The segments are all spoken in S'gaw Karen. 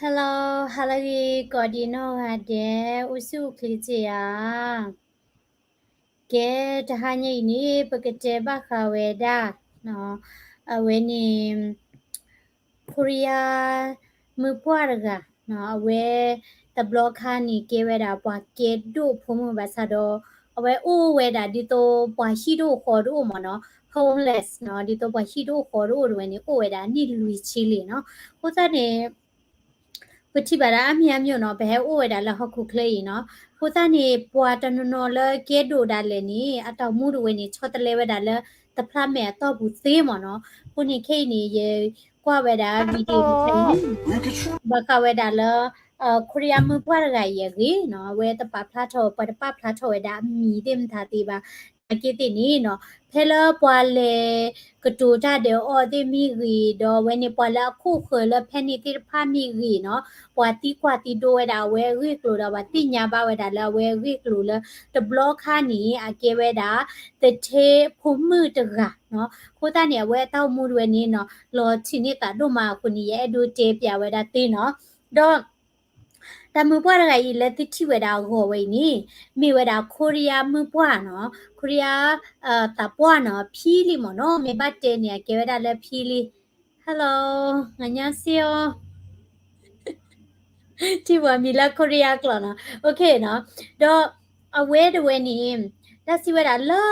Hello, ဟါလၢအဂ့ၤ ကိးဒံးနီၢ်ဂၤဒဲး အိၣ်ဆူၣ်အိၣ်ချ့စ့ၢ်ဧါ. ကဲ တဟါညါအံၤန့ၣ် ပကတဲဘၣ်ဃးဝဲဒၣ် အဝဲန့ၣ် ခိရံယါမုၢ်ပှၢ်တဂၤ အဝဲ တဘျီခါန့ၣ် ကဲဝဲဒၣ်ပှၤကဲဒိၣ်ဖိမုၣ်ဘၣ်ဆၣ်ဒီး အဝဲအိၣ်ဝဲဒၣ်ဒ်သိးပှၤဟံၣ်တအိၣ်ဃီတအိၣ်မ့ၢ်နီၤ homeless နီၤ ဒ်သိးပှၤဟံၣ်တအိၣ်ဃီတအိၣ်တဝဲန့ၣ် အိၣ်ဝဲဒၣ်နံၣ်လွံၢ်ဆံလံနီၤ. အဃိသတးန့ၣ် ပထံၣ်ဘၣ်ဒၣ်အါမံၤအါမံၤနီၤ ပဟဲအိၣ်ဝဲဒၣ်လၢဟီၣ်ခိၣ်ချၢအံၤနီၤ. အဃိသတးန့ၣ် ပှၤတနီၤနီၤလၢကဲဒိၣ်ဒၣ်လဲာ်န့ၣ် အတၢ်အိၣ်မူတဝဲန့ၣ် ဆီတလဲဝဲဒၣ်လၢ တဖျါမဲာ်အတီၢ်ပူၤသ့မ့ၢ်နီၤ. အဃိန့ၣ်ခဲအံၤန့ၣ် ယကွၢ်ဝဲဒၣ် video တခါအံၤ ဘၣ်ဃးဝဲဒၣ်လၢ ခိရံယါမုၢ်ပှၢ်တဂၤအံၤအဂ့ၢ်နီၤ အဝဲတပာ်ဖျါထီၣ် ပှၤတပာ်ဖျါထီၣ်ဝဲဒၣ်အမံၤသ့ၣ်မတၤသ့ဘၣ်. နာ်က့သ့ၣ်န့ၣ်နီၤ ဖဲလၢပှၤလဲၤကတိၤတၢ်ဒီးအီၤသ့ၣ်မ့ၢ်ဂ့ၤ ဒီးအဝဲန့ၣ်ပှၤလၢအခိၣ်ဃၢၤလၢဖဲန့ၣ်သ့ၣ်တဖၣ်မ့ၢ်ဂ့ၤနီၤ ပှၤသံကွၢ်သံဒိးဝဲဒၣ်အဝဲအဂ့ၢ်ကျိၤဒီး ပှၤသ့ၣ်ညါဘၣ်ဝဲဒၣ်လၢအဝဲအဂ့ၢ်ကျိၤလၢ တဘျီခါန့ၣ် အကဲဝဲဒၣ် သထ့ဖိမုၣ်တဂၤနီၤ. အဃိသတးန့ၣ် အဝဲအတၢ်အိၣ်မူတဝဲန့ၣ်နီၤ လီၤထံးန့ၢ်သးဒိၣ်မးအဃိန့ၣ် ယအဲၣ်ဒိးတဲပျးဝဲဒၣ်သ့နီၤ. ဒီး တၢ်မုၢ်ပှၢ်တဂၤအံၤလၢသုထံၣ်ဝဲဒၣ်အဂီၤဝဲအံၤန့ၣ် မ့ၢ်ဝဲဒၣ်ခိရံယါမုၢ်ပှၢ်နီၤ ခိရံယါ သးပှၢ်နီၤ ဖံလံမ့ၢ်နီၤ မ့ၢ်ဘၣ်တဲန့ၣ် အကဲဝဲဒၣ်လၢဖံလံ. Hello, ငါညါစ့ၢ်အီၤ ထံၣ်ပှၤမံၤလၢခိရံယါကျိာ်နီၤ OK နီၤ. ဒီးအဝဲတဝဲန့ၣ် တၢ်စံးဝဲဒၣ်လၢ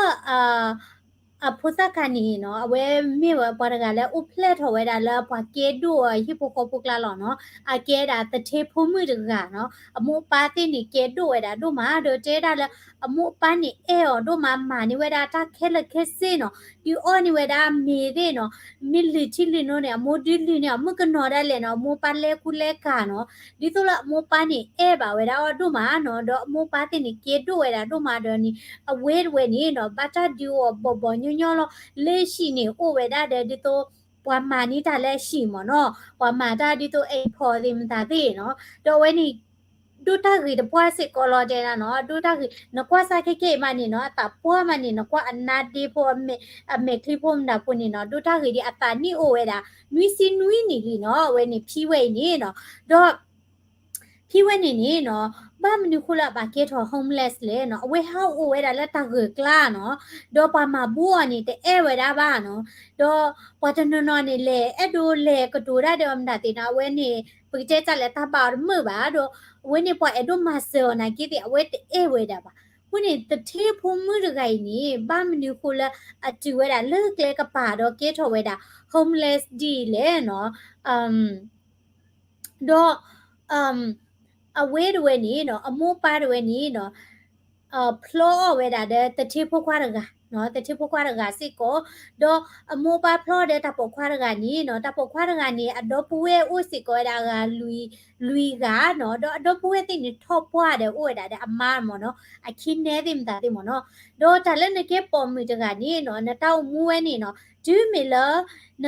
အဖိသၣ်ခါန့ၣ်နီၤ အဝဲမ့ၢ်ဝဲပှၤတဂၤလၢအိၣ်ဖျဲၣ်ထီၣ်ဝဲဒၣ်လၢပှၤကဲဒိၣ်အဟံၣ်ဖိဃီဖိကျါလီၤနီၤ. အကဲဒၣ်သထ့ဖိမုၣ်တဂၤနီၤ အမိၢ်အပၢ်သ့ၣ်န့ၣ် ကဲဒိၣ်ဝဲဒၣ်ဒိၣ်မး ဒီးတဲဒၣ်လၢ အမိၢ်အပၢ်န့ၣ်အဲၣ်အီၤဒိၣ်မး မၤန့ၢ်ဝဲဒၣ်တၢ်ခဲလၢာ်ခဲဆ့နီၤ ဒုးအီၣ်န့ၢ်ဝဲဒၣ်မ့ၤသ့ၣ်နီၤ မ့ၢ်လုၢ်ထံလုၢ်နိန့ၣ် အမိၢ်ဒုးလုၢ်န့ၢ်အီၤ မုၣ်ကနီၤဒၣ်လဲာ်နီၤ အမိၢ်ပၢ်လဲၤကူလဲၤကၤနီၤ ဒ်သိးလၢအမိၢ်ပၢ်န့ၣ် အဲၣ်ဘၣ်ဝဲဒၣ်အီၤဒိၣ်မးနီၤ ဒီးအမိၢ်ပၢ်သ့ၣ်န့ၣ် ကဲဒိၣ်ဝဲဒၣ်ဒိၣ်မးဒီးန့ၣ် အဝဲတဝဲန့ၣ်နီၤ ဘၣ်တၢ်ဒုးအီၤဘီၣ်ဘီၣ်ညီညီလီၤ. လၢဟံၣ်န့ၣ် အိၣ်ဝဲဒၣ်ဒီးဒ်သိး ပှၤမၤန့ၢ်တၢ်လၢဟံၣ်မ့ၢ်နီၤ ပှၤမၤတၢ်ဒ်သိး အိမ်ဖော် သ့ၣ်မတၤသ့ၣ်နီၤ ဒီးအဝဲန့ၣ် ဒိၣ်တၢ်ဂ့ၤတပှၢ်စ့ၢ်ကီးလီၤ တဲဒၣ်နီၤ ဒိၣ်တၢ်ဂ့ၤ နကွၢ်စၢ်ခဲကဲအံၤမးန့ၣ်နီၤ အသးပှၢ်မးန့ၣ် နကွၢ်အနါဒ့ဖိ အမဲာ်ချံဖိမတၤဖိန့ၣ်နီၤ ဒိၣ်တၢ်ဂ့ၤဒ်အသးနံၣ်အိၣ်ဝဲဒၣ် နွံဆံနွံနံၣ်လံနီၤ အဝဲန့ၣ် ဖံဝဲအံၤန့ၣ်နီၤ ဒီး ဖံဝဲန့ၣ်န့ၣ်နီၤ ဘၣ်မနုၤဃိလၢအဘၣ်ကဲထီၣ် homeless လဲၣ်နီၤ အဝဲဟးအိၣ်ဝဲဒၣ်လၢတၢ်ဂၢၢ်ကျါနီၤ ဒီးပှၤမၤဘူၣ်အီၤန့ၣ် တအဲၣ်ဝဲဒၣ်ဘၣ်နီၤ ဒီးပှၤတနီၤနီၤန့ၣ် လဲၤအဲၣ်ဒိးလဲၤကတိၤတၢ်ဒီးမတၤသ့ၣ်နီၤ အဝဲန့ၣ် ပကတဲတၢ်လဲၤတၢ်ဘၣ်အီၤတမုာ်ဘၣ် ဒီးအဝဲန့ၣ်ပှၤအဲၣ်ဒိးမၤစၢၤအီၤနာ်က့သ့ၣ် အဝဲတအဲၣ်ဝဲဒၣ်ဘၣ်. အဃိန့ၣ် သထ့ဖိမုၣ်တဂၤအံၤန့ၣ် ဘၣ်မနုၤဃိလၢအတုၤဝဲဒၣ်လၢကျဲကပၤဒီးကဲထီၣ်ဝဲဒၣ် homeless ဒ်လဲၣ်နီၤ ဒီး အဝဲတဝဲန့ၣ်နီၤ အမိၢ်အပၢ်တဝဲန့ၣ်နီၤ ဖျီအီၣ်ဝဲဒၣ်ဒီးသထ့ဖိခွါတဂၤ, သထ့ဖိခွါတဂၤစ့ၢ်ကီး, ဒီးအမိၢ်အပၢ်ဖျီဒီးတၢ်ပိာ်ခွါတဂၤန့ၣ်နီၤ, တၢ်ပိာ်ခွါတဂၤန့ၣ် အဒီပုၢ်ဝဲၢ်အိၣ်စ့ၢ်ကီးဝဲဒၣ်အဂၤလွံၢ်ဂၤနီၤ, ဒီးအဒီပုၢ်ဝဲၢ်သ့ၣ်န့ၣ်ထီၣ်ပှၢ်ဒီးအိၣ်ဝဲဒၣ်ဒီးအမါမ့ၢ်နီၤ, အခ့နဲသ့ၣ်မတၤသ့ၣ်မ့ၢ်နီၤ, ဒီးတၢ်လၢနကဲပိာ်မုၣ်တဂၤန့ၣ်နီၤ, နတၢ်အိၣ်မူဝဲန့ၣ်နီၤ, တုၤမ့ၢ်လၢ န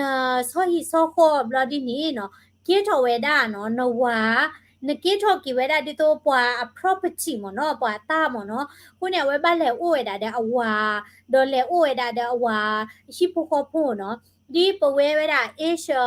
ဆီဟံၣ်ဆီဃီဘျီဒ်န့ၣ်နီၤ, ကဲထီၣ်ဝဲဒၣ်နီၤ နဝၤ, နကဲထီၣ်က့ၤဝဲဒၣ်ဒ်သိးပှၤအ property မ့ၢ်နီၤ, ပှၤအတၢ်မ့ၢ်နီၤ, အဃိန့ၣ် အဝဲဘၣ်လဲၤအိၣ်ဝဲဒၣ်ဒီးအဝၤ, ဒီးလဲၤအိၣ်ဝဲဒၣ်ဒီးအဝၤဟံၣ်ဖိဃီဖိနီၤ, ဒ်ပဝဲဝဲဒၣ် Asia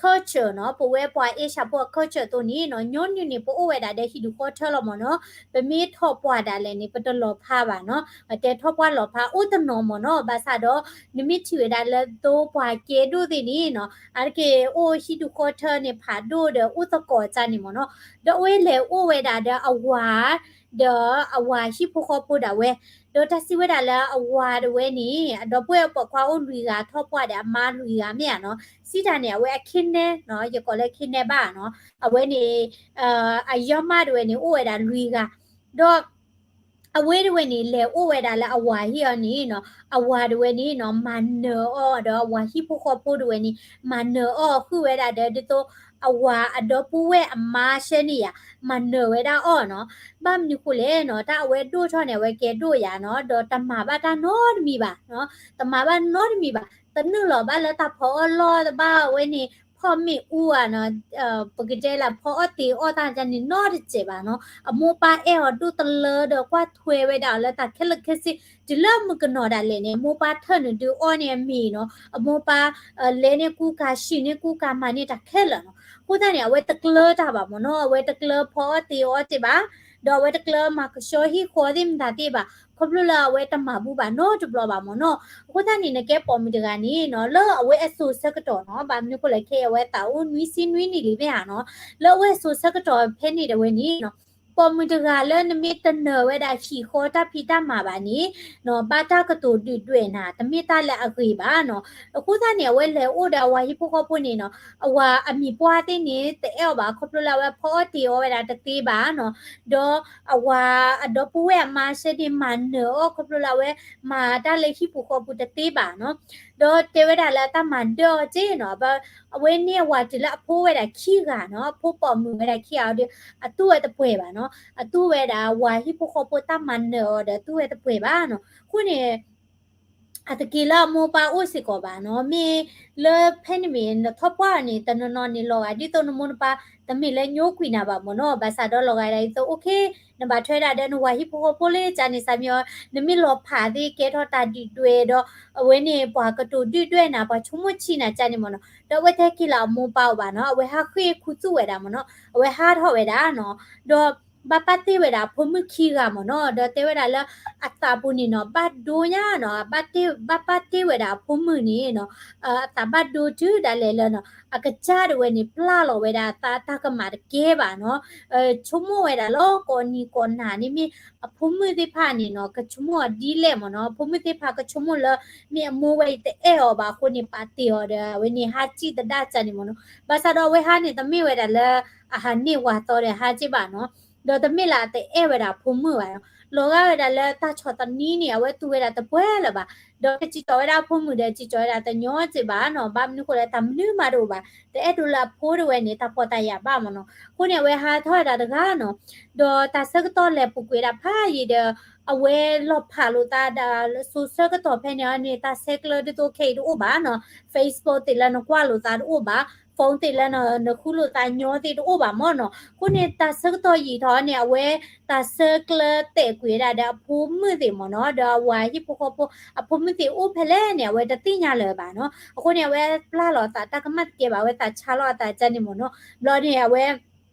culture နီၤ, ပဝဲပှၤ Asia ဖိအ culture အသိးန့ၣ်နီၤ, ညီနုၢ်န့ၣ် ပအိၣ်ဝဲဒၣ်ဒီးဟံၣ်ဒူၣ်ဃီထၢလီၤမ့ၢ်နီၤ, ပမ့ၢ်ထီၣ်ပှၢ်ဒၣ်လဲာ်န့ၣ် ပတလီၤဖးဘၣ်နီၤ, ပတဲထီၣ်ပှၢ်လီၤဖးအိၣ်တနီၤမ့ၢ်နီၤ, ဘၣ်ဆၣ်ဒီး နမ့ၢ်ထံၣ်ဝဲဒၣ်လၢသိပှၤကဲဒိၣ်သ့ၣ်န့ၣ်နီၤ, အါတက့ၢ်အိၣ်ဟံၣ်ဒူၣ်ဃီထၢန့ၣ် ဖးဒိၣ်ဒီးအိၣ်သကိးတၢ်န့ၣ်မ့ၢ်နီၤ, ဒီးအဝဲလဲၤအိၣ်ဝဲဒၣ်ဒီးအဝၤ, ဒီးအဝၤဟံၣ်ဖိဃီဖိဒၣ်ဝဲ, ဒီးတၢ်စံးဝဲဒၣ်လၢအဝၤတဝဲန့ၣ် အဒီပုၢ်ဝဲၢ်ပိာ်ခွါအိၣ်လွံၢ်ဂၤထီၣ်ပှၢ်ဒီးအမါလွံၢ်ဂၤမ့ၢ်ဧါနီၤ, စံးတၢ်န့ၣ် အဝဲအခ့နဲနီၤ, ယကိးလၢအခ့နဲဘၣ်နီၤ, အဝဲန့ၣ် အယီၢ်မးတဝဲန့ၣ် အိၣ်ဝဲဒၣ်လွံၢ်ဂၤ, ဒီး အဝဲတဝဲန့ၣ် လဲၤအိၣ်ဝဲဒၣ်လၢအဝၤဟံၣ်အီၤန့ၣ်နီၤ, အဝၤတဝဲန့ၣ်နီၤ မၤနၢၤအီၤဒီးအဝၤဟံၣ်ဖိဃီဖိတဝဲန့ၣ် မၤနၢၤအီၤဃုာ်ဝဲဒၣ်ဒီး ဒ်သိးအဝၤအဒီပုၢ်ဝဲၢ်အမါဆှၢန့ၢ်ယၤ, မၤနၢၤဝဲဒၣ်အီၤနီၤ, ဘၣ်မနုၤဃိလဲၣ်နီၤ, တၢ်အဝဲဒိၣ်ထီၣ်န့ၣ် အဝဲကဲဒိၣ်ယၤနီၤ, ဒီးတမၤဘၣ်တၢ်နီတမံၤဘၣ်နီၤ, တမၤဘၣ်နီတမံၤဘၣ်, တနုာ်လီၤဘၣ်လၢတၢ်ဖီအီၣ်လီၢ်တဘၣ်ဝဲန့ၣ် ဖီၣ်မ့ၣ်အူဧါနီၤ, ပကတဲလၢဖီအီၣ်တ့ၤအီၣ်တၢ်န့ၣ်နီတစဲးဘၣ်နီၤ. အမိၢ်ပၢ်အဲၣ်အီၤဒိၣ်တလၢဒီးကွၢ်ထွဲဝဲဒၣ်အီၤလၢတၢ်ခဲလၢာ်ခဲဆ့ တုၤလၢမုၢ်ကနီၤဒၣ်လဲာ်န့ၣ် အမိၢ်ပၢ်ထၢၣ်န့ၣ်ဒုးအီၣ်န့ၢ်အမ့ၤနီၤ, အမိၢ်ပၢ် လဲၤန့ၢ်ကူကၤ ဟံးန့ၢ်ကူကၤ မၤန့ၢ်တၢ်ခဲလၢာ်နီၤ. အဃိသတးန့ၣ် အဝဲတကျၢတၢ်ဘၣ်မ့ၢ်နီၤ, အဝဲတကျၢဖီအီၣ်တ့ၤအီၣ်တ့ၤဘၣ်, ဒီးအဝဲတကျၢမၤကဆှီဟံၣ်ဃီသ့ၣ်မတၤသ့ၣ်ဘၣ်, ခီဖျိလၢအဝဲတမၤဘူၣ်ဘၣ်နီတဘျီဘၣ်မ့ၢ်နီၤ. အဃိသတးန့ၣ် နကဲပိာ်မုၣ်တဂၤန့ၣ်နီၤ လၢအဝဲအစိၤဆၢကတီၢ်နီၤ, ဘၣ်မနုၤဃိလဲၣ် ခဲအံၤအဝဲသးအိၣ်နွံဆံနွံနံၣ်လံမ့ၢ်ဧါနီၤ, လၢအဝဲအစိၤဆၢကတီၢ်ဖဲန့ၣ်တဝဲန့ၣ်နီၤ ပိာ်မုၣ်တဂၤလၢနမ့ၢ်တနၢၤဝဲဒၣ်ဟံၣ်ဃီတၢ်ဖံးတၢ်မၤဘၣ်န့ၣ်နီၤ, ဘၣ်တၢ်ကတိၤဒုၣ်ဒွဲၣ်နၤ တမ့ၢ်တၢ်လၢအဂ့ၤဘၣ်နီၤ. အဃိသတးန့ၣ် အဝဲလဲၤအိၣ်ဒီးအဝၤဟံၣ်ဖိဃီဖိန့ၣ်နီၤ, အဝၤအမံၤပှၢ်သ့ၣ်န့ၣ် တအဲၣ်အီၤဘၣ် ခီဖျိလၢအဝဲဖီအီၣ်တ့ၤအီၣ်ဝဲဒၣ်တသ့ဘၣ်နီၤ, ဒီးအဝၤအဒီပုၢ်ဝဲၢ်အမါဆဲန့ၣ် မၤနၢၤအီၤ ခီဖျိလၢအဝဲမၤတၢ်လၢဟံၣ်ပူၤဃီပူၤတသ့ဘၣ်နီၤ. ဒီးတဲဝဲဒၣ်လၢတၢ်မၤဒၢၣ်အီၤက့နီၤ, အဝဲန့ၢ်အဝၤတုၤလၢအဖိဝဲဒၣ်ခံဂၤနီၤ, အဖိပိာ်မုၣ်ဝဲဒၣ်ခံဂၤဒီး အတူၢ်ဝဲတပှဲၤဘၣ်နီၤ, အတူၢ်ဝဲဒၣ်အဝၤဟံၣ်ဖိဃီဖိတၢ်မၤနၢၤအီၤဒီး အတူၢ်ဝဲတပှဲၤဘၣ်နီၤ. အဃိန့ၣ် အတက့ၤလၢအမိၢ်ပၢ်အိၣ်စ့ၢ်ကီးဘၣ်နီၤ, မ့ၢ်လၢဖဲန့ၣ်မ့ၢ်နထီၣ်ပှၢ်န့ၣ် တနီၤနီၤန့ၣ် လီၤဂာ်ဒ်သိးနမိၢ်နပၢ် တမ့ၢ်လၢညိကွံာ်နၤဘၣ်မ့ၢ်နီၤ, ဘၣ်ဆၣ်ဒီးလီၤဂာ်ဒ်သိး အိၣ်ခ့ နဘၣ်ထွဲဒၣ်ဒီးနဝၤဟံၣ်ဖိဃီဖိလၢကန့ၣ် စးမံၤအီၤ နမ့ၢ်လီၤဖးသ့ၣ်ကဲထီၣ်တၢ်ဒုၣ်ဒွဲၣ်ဒီး အဝဲန့ၣ် ပှၤကတိၤဒုၣ်ဒွဲၣ်နၤ ပှၤဆိကမိၣ်ဆံးနၤကန့ၣ်မ့ၢ်နီၤ, ဒီးအဝဲတဟဲက့ၤလၢအမိၢ်ပၢ်အိၣ်ဘၣ်နီၤ, အဝဲဟးဃ့ၢ်ခူသူၣ်ဝဲဒၣ်မ့ၢ်နီၤ, အဝဲဟးထီၣ်ဝဲဒၣ်နီၤ, ဒီး ဘၣ်ပာ်တ့ၢ်ဝဲဒၣ်အဖိမုၣ်ခံဂၤမ့ၢ်နီၤ, ဒီးတဲဝဲဒၣ်လၢအသးပူၤန့ၣ်နီၤ ဘၣ်ဒိညါနီၤ, ဘၣ်ပာ်တ့ၢ်ဝဲဒၣ်အဖိမုၣ်န့ၣ်နီၤ, အသးဘၣ်ဒိတုၤဒၣ်လဲာ်လၢနီၤ အကစၢ်ဒၣ်ဝဲန့ၣ် ပျၢ်လီၤဝဲဒၣ်အသးတၢ်ကမၣ်တကဲဘၣ်နီၤ, ဆိကမိၣ်ဝဲဒၣ်လၢကိးနံၤကိးနၤန့ၣ်မ့ၢ် အဖိမုၣ်သ့ၣ်တဖၣ်န့ၣ်နီၤ ကဆိကမိၣ်အီၤဒ်လဲၣ်မ့ၢ်နီၤ, အဖိမုၣ်သ့ၣ်တဖၣ်ကဆိကမိၣ်လၢ မ့ၢ်အမိၢ်ဝဲအံၤတအဲၣ်အီၤဘၣ်အဃိန့ၣ် ပာ်တ့ၢ်အီၤဒီး အဝဲန့ၣ်ဟးစံၣ်သဒၣ်ကန့ၣ်မ့ၢ်နီၤ, ဘၣ်ဆၣ်ဒီးအဝဲဟးန့ၣ် တမ့ၢ်ဝဲဒၣ်လၢ အဟးန့ၢ်ဝၤသီဒီးဟးက့ဘၣ်နီၤ, ဒီးတမ့ၢ်လၢအတအဲၣ်ဝဲဒၣ်အဖိမုၣ်ဘၣ်နီၤ, လီၤဂာ်ဝဲဒၣ်လၢတၢ်ဆီၣ်သနံးန့ၣ် အဝဲတူၢ်ဝဲဒၣ်တပှဲၤလၢၤဘၣ်, ဒီးကစံၣ်ကီၤဝဲဒၣ်အဖိမုၣ်ဒီး စံၣ်ကီၤဝဲဒၣ်တညီက့ဘၣ်နီၤ, ဘၣ်မနုၤဃိလဲၣ် တၢ်မနုၤမးတအိၣ်ဘၣ်, တအဲၣ်ဒိးလၢအဖိတဝဲန့ၣ် တၢ်ဖှီၣ်တၢ်ယာ်ဘၣ်မ့ၢ်နီၤ, အဃိန့ၣ် အဝဲဟးထီၣ်ဝဲဒၣ်တဂၤနီၤ, ဒီးတၢ်ဆၢကတီၢ်လဲၤပူၤကွံာ်ဒၣ်ဖးယံာ်ဒီး အဝဲလီၤဖးလိာ်သးဒၣ် စိၤဆၢကတီၢ်ဖဲန့ၣ်န့ၣ် တၢ်ဆဲးကျၢဒ်သိးခဲအံၤတအိၣ်ဘၣ်နီၤ, Facebook သ့ၣ်လၢနကွၢ်လိာ်သးတအိၣ်ဘၣ်, phone သ့ၣ်လၢနဃုလိာ်သးညီသ့ၣ်တအိၣ်ဘၣ်မ့ၢ်နီၤ, အဃိန့ၣ် တၢ်ဆၢကတီၢ်ယံာ်ထီၣ်န့ၣ် အဝဲတၢ်ဆဲးကျၢတဲာ်ကွံာ်ဝဲဒၣ်ဒီးအဖိမုၣ်သ့ၣ်မ့ၢ်နီၤ, ဒီးအဝၤဟံၣ်ဖိဃီဖိ အဖိမုၣ်သ့ၣ်အိၣ်ဖဲလဲၣ်န့ၣ် အဝဲတသ့ၣ်ညါလၢၤဘၣ်နီၤ, အဃိန့ၣ် အဝဲပျၢ်လီၤအသးတၢ်ကမၣ်တကဲဘၣ်, အဝဲသးဆါလီၤအသးကန့ၣ်မ့ၢ်နီၤ, ဘျီန့ၣ် အဝဲ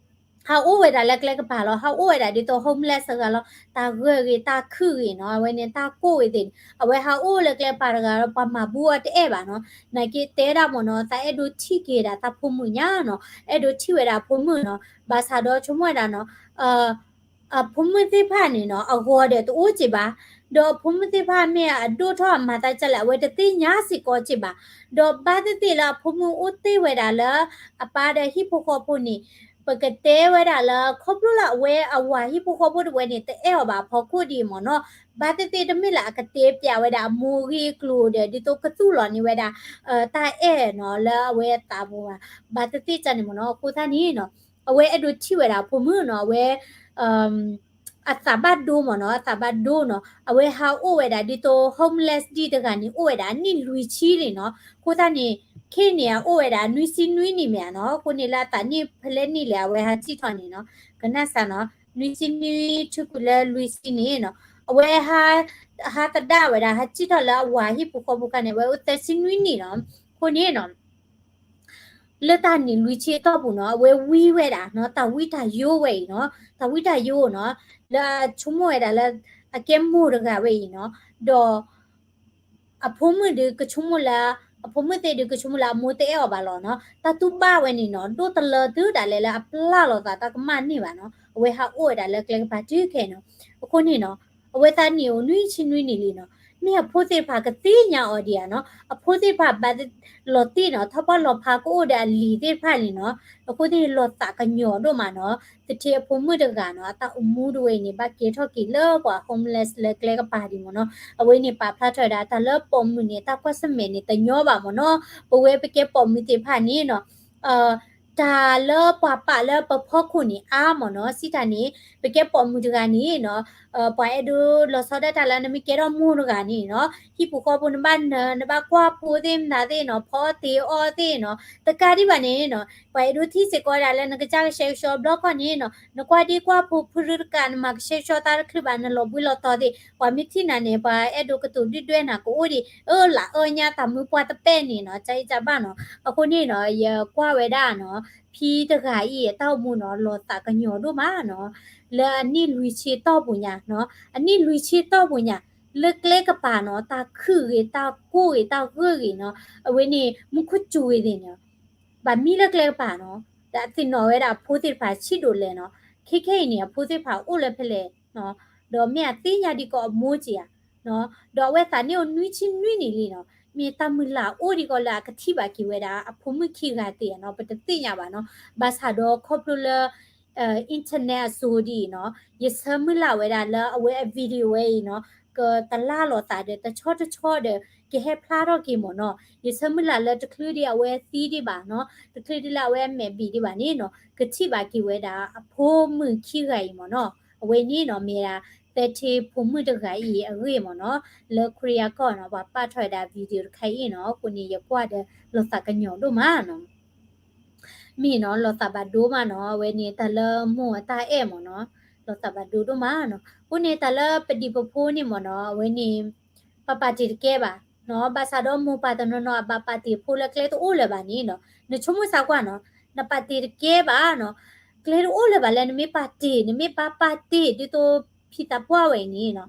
ဟးအိၣ်ဝဲဒၣ်လၢကျဲကပၤလီၤ, ဟးအိၣ်ဝဲဒၣ်ဒ်သိး homeless တဂၤလီၤ, တၢ်ဂၢၢ်ဂ့ၤ တၢ်ခုၣ်ဂ့ၤနီၤ, အဝဲန့ၣ်တၢ်ကိၢ်ဝဲသ့ၣ်န့ၣ် အဝဲဟးအိၣ်လၢကျဲကပၤတဂၤလီၤ, ပှၤမၤဘူၣ်အီၤတအဲၣ်ဘၣ်နီၤ, နာ်က့တဲဒၣ်မ့ၢ်နီၤ, သးအဲၣ်ဒိးထံၣ်က့ၤဒၣ်သးဖိမုၣ်ညါနီၤ, အဲၣ်ဒိးထံၣ်ဝဲဒၣ်အဖိမုၣ်နီၤ, ဘၣ်ဆၣ်ဒီးဆိကမိၣ်ဝဲဒၣ်နီၤ အဖိမုၣ်သ့ၣ်တဖၣ်န့ၣ်နီၤ အဂီၤဒီးတအိၣ်က့ဘၣ်, ဒီးအဖိမုၣ်သ့ၣ်တဖၣ်မ့ၢ်အဒိၣ်ထီၣ်အမၤသးဒ်လဲၣ် အဝဲတသ့ၣ်ညါစ့ၢ်ကီးက့ဘၣ်, ဒီးဘၣ်သ့ၣ်သ့ၣ်လၢအဖိမုၣ်အိၣ်တ့ၢ်ဝဲဒၣ်လၢ အပၢ်ဒီးဟံၣ်ဖိဃီဖိန့ၣ် ပကတဲဝဲဒၣ်လၢ ခီဖျိလၢအဝဲအဝၤဟံၣ်ဖိဃီဖိတဝဲန့ၣ် တအဲၣ်အီၤဘၣ်အဖီခိၣ်ဒ်အံၤမ့ၢ်နီၤ, ဘၣ်သ့ၣ်သ့ၣ်တမ့ၢ်လၢအကတဲပျးဝဲဒၣ်အမိၢ်ဂ့ၢ်ကျိၤဒီး ဒ်သိးကသူၣ်လီၤန့ၢ်ဝဲဒၣ် တၢ်အဲၣ်နီၤ လၢအဝဲအသးပူၤဘၣ်, ဘၣ်သ့ၣ်သ့ၣ်ကန့ၣ်မ့ၢ်နီၤ, အဃိသတးန့ၣ်နီၤ အဝဲအဲၣ်ဒိးထံၣ်ဝဲဒၣ်အဖိမုၣ်နီၤ, အဝဲ အသးဘၣ်ဒိမ့ၢ်နီၤ, အသးဘၣ်ဒိနီၤ, အဝဲဟးအိၣ်ဝဲဒၣ်ဒ်သိး homeless ဒ်တဂၤန့ၣ် အိၣ်ဝဲဒၣ်အနံၣ်လွံၢ်ဆံလံနီၤ, အဃိသတးန့ၣ် ခဲအံၤန့ၣ် အအိၣ်ဝဲဒၣ်နွံဆံနွံနံၣ်မ့ၢ်ဧါနီၤ, အဃိန့ၣ်လၢအသးနံၣ်ဖဲလဲၣ်နံၣ်လဲၣ် အဝဲဟးစံၣ်ထီၣ်န့ၣ်နီၤ, ကနၣ်စၢ်နီၤ, နွံဆံနွံထုးကွံာ်လၢလွံၢ်ဆံန့ၣ်နီၤ, အဝဲ ဟးသဒၣ်ဝဲဒၣ် ဟးစံၣ်ထီၣ်လၢအဝၤဟံၣ်ပူၤဃီပူၤခါန့ၣ် အဝဲအိၣ်သၢဆံနွံနံၣ်နီၤ, အဃိန့ၣ်နီၤ လၢတၢ်နံၣ်လွံၢ်ဆံအတီၢ်ပူၤနီၤ အဝဲဝံဝဲဒၣ်နီၤ, တၢ်ဝံတၢ်ယိဝဲအံၤနီၤ, တၢ်ဝံတၢ်ယိနီၤ, လၢအဆိကမိၣ်ဝဲဒၣ်လၢ အကဲမိၢ်တဂၤဝဲအံၤနီၤ, ဒီး အဖိမုၣ်ဒုးကဆိကမိၣ်လၢ အဖိမုၣ်သ့ၣ်ဒုးကဆိကမိၣ်လၢအမိၢ်တအဲၣ်အီၤဘၣ်လီၤနီၤ, တၢ်တူၢ်ဘၣ်ဝဲန့ၣ်နီၤ ဒိၣ်တလၢတုၤဒၣ်လဲာ်လၢအပျၢ်လီၤသးတၢ်ကမၣ်န့ၢ်ဘၣ်နီၤ, အဝဲဟးအိၣ်ဝဲဒၣ်လၢကျဲကပၤတုၤခဲနီၤ, အဃိန့ၣ်နီၤ အဝဲသးနံၣ်အိၣ်နွံဆံနွံနံၣ်လံနီၤ, မ့ၢ်အဖိသ့ၣ်တဖၣ်ကသ့ၣ်ညါအီၤဒံးဧါနီၤ, အဖိသ့ၣ်တဖၣ်ဘၣ်လီၤတံၢ်နီၤ, ထီၣ်ပှၢ်လီၤဖးကအိၣ်ဒီးအလံၤသ့ၣ်တဖၣ်လံနီၤ, အဃိသတးန့ၣ်လီၤသးကညီၤဒိၣ်မးနီၤ, တထံၣ်အဖိမုၣ်တဂၤနီၤ အတၢ်အိၣ်မူတဝဲအံၤန့ၣ် ဘၣ်ကဲထီၣ်က့ၤလၢပှၤ homeless လၢကျဲကပၤဒံးမ့ၢ်နီၤ, အဝဲန့ၣ်ပာ်ဖျါထီၣ်ဝဲဒၣ်တၢ်လၢပိာ်မုၣ်န့ၣ် တၢ်ကွၢ်ဆၢၣ်မဲာ်န့ၣ် တညီဘၣ်မ့ၢ်နီၤ, ပဝဲပကဲပိာ်မုၣ်သ့ၣ်တဖၣ်န့ၣ်နီၤ တၢ်လၢပှၤပာ်လၢပဖီခိၣ်န့ၣ်အါမ့ၢ်နီၤ, စံးတၢ်န့ၣ် ပကဲပိာ်မုၣ်တဂၤန့ၣ်နီၤ, ပှၤအဲၣ်ဒိးလီၤဆီဒၣ်တၢ်လၢနမ့ၢ်ကဲထီၣ်မိၢ်တဂၤန့ၣ်နီၤ, ဟံၣ်ပူၤဃီပူၤနဘၣ်နၢၤ နဘၣ်ကွၢ်ဖိသ့ၣ်မတၤသ့ၣ်နီၤ, ဖီအီၣ်တ့ၤအီသ့ၣ်နီၤ, တကးဒံးဘၣ်န့ၣ်နီၤ, ပှၤအဲၣ်ဒိးထံၣ်စ့ၢ်ကီးဒၣ်လၢနကစၢ်ကဆှဲကဆှီဘျီခီန့ၣ်နီၤ, နကွၢ်ဒ့ကွၢ်ဖိဖုရူတကး နမၤကဆှဲကဆှီသးတချုးဘၣ် နလီၤဘှံးလီၤတီၤသ့ၣ်, ပှၤမ့ၢ်ထံၣ်နၤန့ၣ် ပှၤအဲၣ်ဒိးကတိၤဒုၣ်ဒွဲၣ်နၤကအိၣ်ဒံး, အၢ လၢအၢညါတၢ်မုၢ်ပှၢ်တပဲၢ်န့ၣ်နီၤ, ကၢအံၣ်ကၢဘၣ်နီၤ, အဃိန့ၣ်နီၤ ယကွၢ်ဝဲဒၣ်နီၤ, ဖံတဂၤအံၤအတၢ်အိၣ်မူနီၤ လီၤသးကညီၤဒိၣ်မးနီၤ, လၢအနံၣ်လွံၢ်ဆံတီၢ်ပူၤညါနီၤ, အနံၣ်လွံၢ်ဆံတီၢ်ပူၤညါ, လၢကျဲကပၤနီၤ တၢ်ခုၣ်ဂ့ၤ တၢ်ကိၢ်ဂ့ၤ တၢ်ဂၢၢ်ဂ့ၤနီၤ, အဝဲန့ၣ် မူခိၣ်စူၤဂ့ၤသ့ၣ်န့ၣ် ဘၣ်မံလၢကျဲကပၤနီၤ, ဒီးသ့ၣ်နီၣ်ဝဲဒၣ်အဖိသ့ၣ်တဖၣ်ဆံးဒိၣ်လဲၣ်နီၤ, ခဲခဲအံၤန့ၣ် အဖိသ့ၣ်တဖၣ်အိၣ်လၢဖဲလဲၣ်, ဒီးမ့ၢ်အသ့ၣ်ညါဒံးကီးအမိၢ်က့ၤဧါ, ဒီးအဝဲသးန့ၣ်အိၣ်နွံဆံနွံနံၣ်လံနီၤ, မ့ၢ်တၢ်မုၢ်လၢ်အိၣ်ဒံးကီးလၢအကထံၣ်ဘၣ်က့ၤဝဲဒၣ် အဖိမုၣ်ခံဂၤသ့ၣ်ဧါနီၤ, ပတသ့ၣ်ညါဘၣ်နီၤ, ဘၣ်ဆၣ်ဒီးခီဖျိလၢ internet အစိၤဒ်အံၤနီၤ, ယဆၢမုၢ်လၢ်ဝဲဒၣ်လၢအဝဲအ video ဝဲအံၤနီၤ, ကတလၢ်လိာ်သးဒီး တဆီတဆီဒီး ကဟဲဖျါထီၣ်က့ၤမ့ၢ်နီၤ, ယဆၢမုၢ်လၢ်လၢတချုးဒံးအဝဲသံဒံးဘၣ်နီၤ, တချုးဒံးလၢအဝဲအမဲာ်ဘံၣ်ဒံးဘၣ်န့ၣ်နီၤ, ကထံၣ်ဘၣ်က့ၤဝဲဒၣ်အဖိမုၣ်ခံဂၤအံၤမ့ၢ်နီၤ, အဝဲန့ၣ်နီၤ မ့ၢ်ဒၣ် သဲထ့ဖိမုၣ်တဂၤအံၤအဂ့ၢ်မ့ၢ်နီၤ, လၢ Korea ကီၢ်နီၤ ပှၤပာ်ထီၣ်ဝဲဒၣ် video တခါအံၤနီၤ, အဃိန့ၣ် ယကွၢ်ဒီးလီၤသးကညီၤဒိၣ်မးနီၤ မ့ၢ်နီၤ လီၤသးဘၣ်ဒိမးနီၤ, အဝဲန့ၣ်တၢ်လၢမိၢ်အတၢ်အဲၣ်မ့ၢ်နီၤ, လီၤသးဘၣ်ဒိဒိၣ်မးနီၤ, အဃိန့ၣ် တၢ်လၢပဒံးပဖိန့ၣ်မ့ၢ်နီၤ, အဝဲန့ၣ် ပပာ်တ့ၢ်တကဲဘၣ်နီၤ, ဘၣ်ဆၣ်ဒီးမိၢ်ပၢ်တနီၤနီၤ အဘၣ်ပာ်တ့ၢ်ဖိလၢကျဲတအိၣ်လၢၤဘၣ်န့ၣ်နီၤ, နဆိကမိၣ်သးကွၢ်နီၤ, နပာ်တ့ၢ်တကဲဘၣ်နီၤ, ကျဲတအိၣ်လၢၤဘၣ်လၢနမ့ၢ်ပာ်တ့ၢ်, နမ့ၢ်ပာ်ပာ်တ့ၢ်ဒ်သိးဖံသးပှၢ်ဝဲအံၤန့ၣ်နီၤ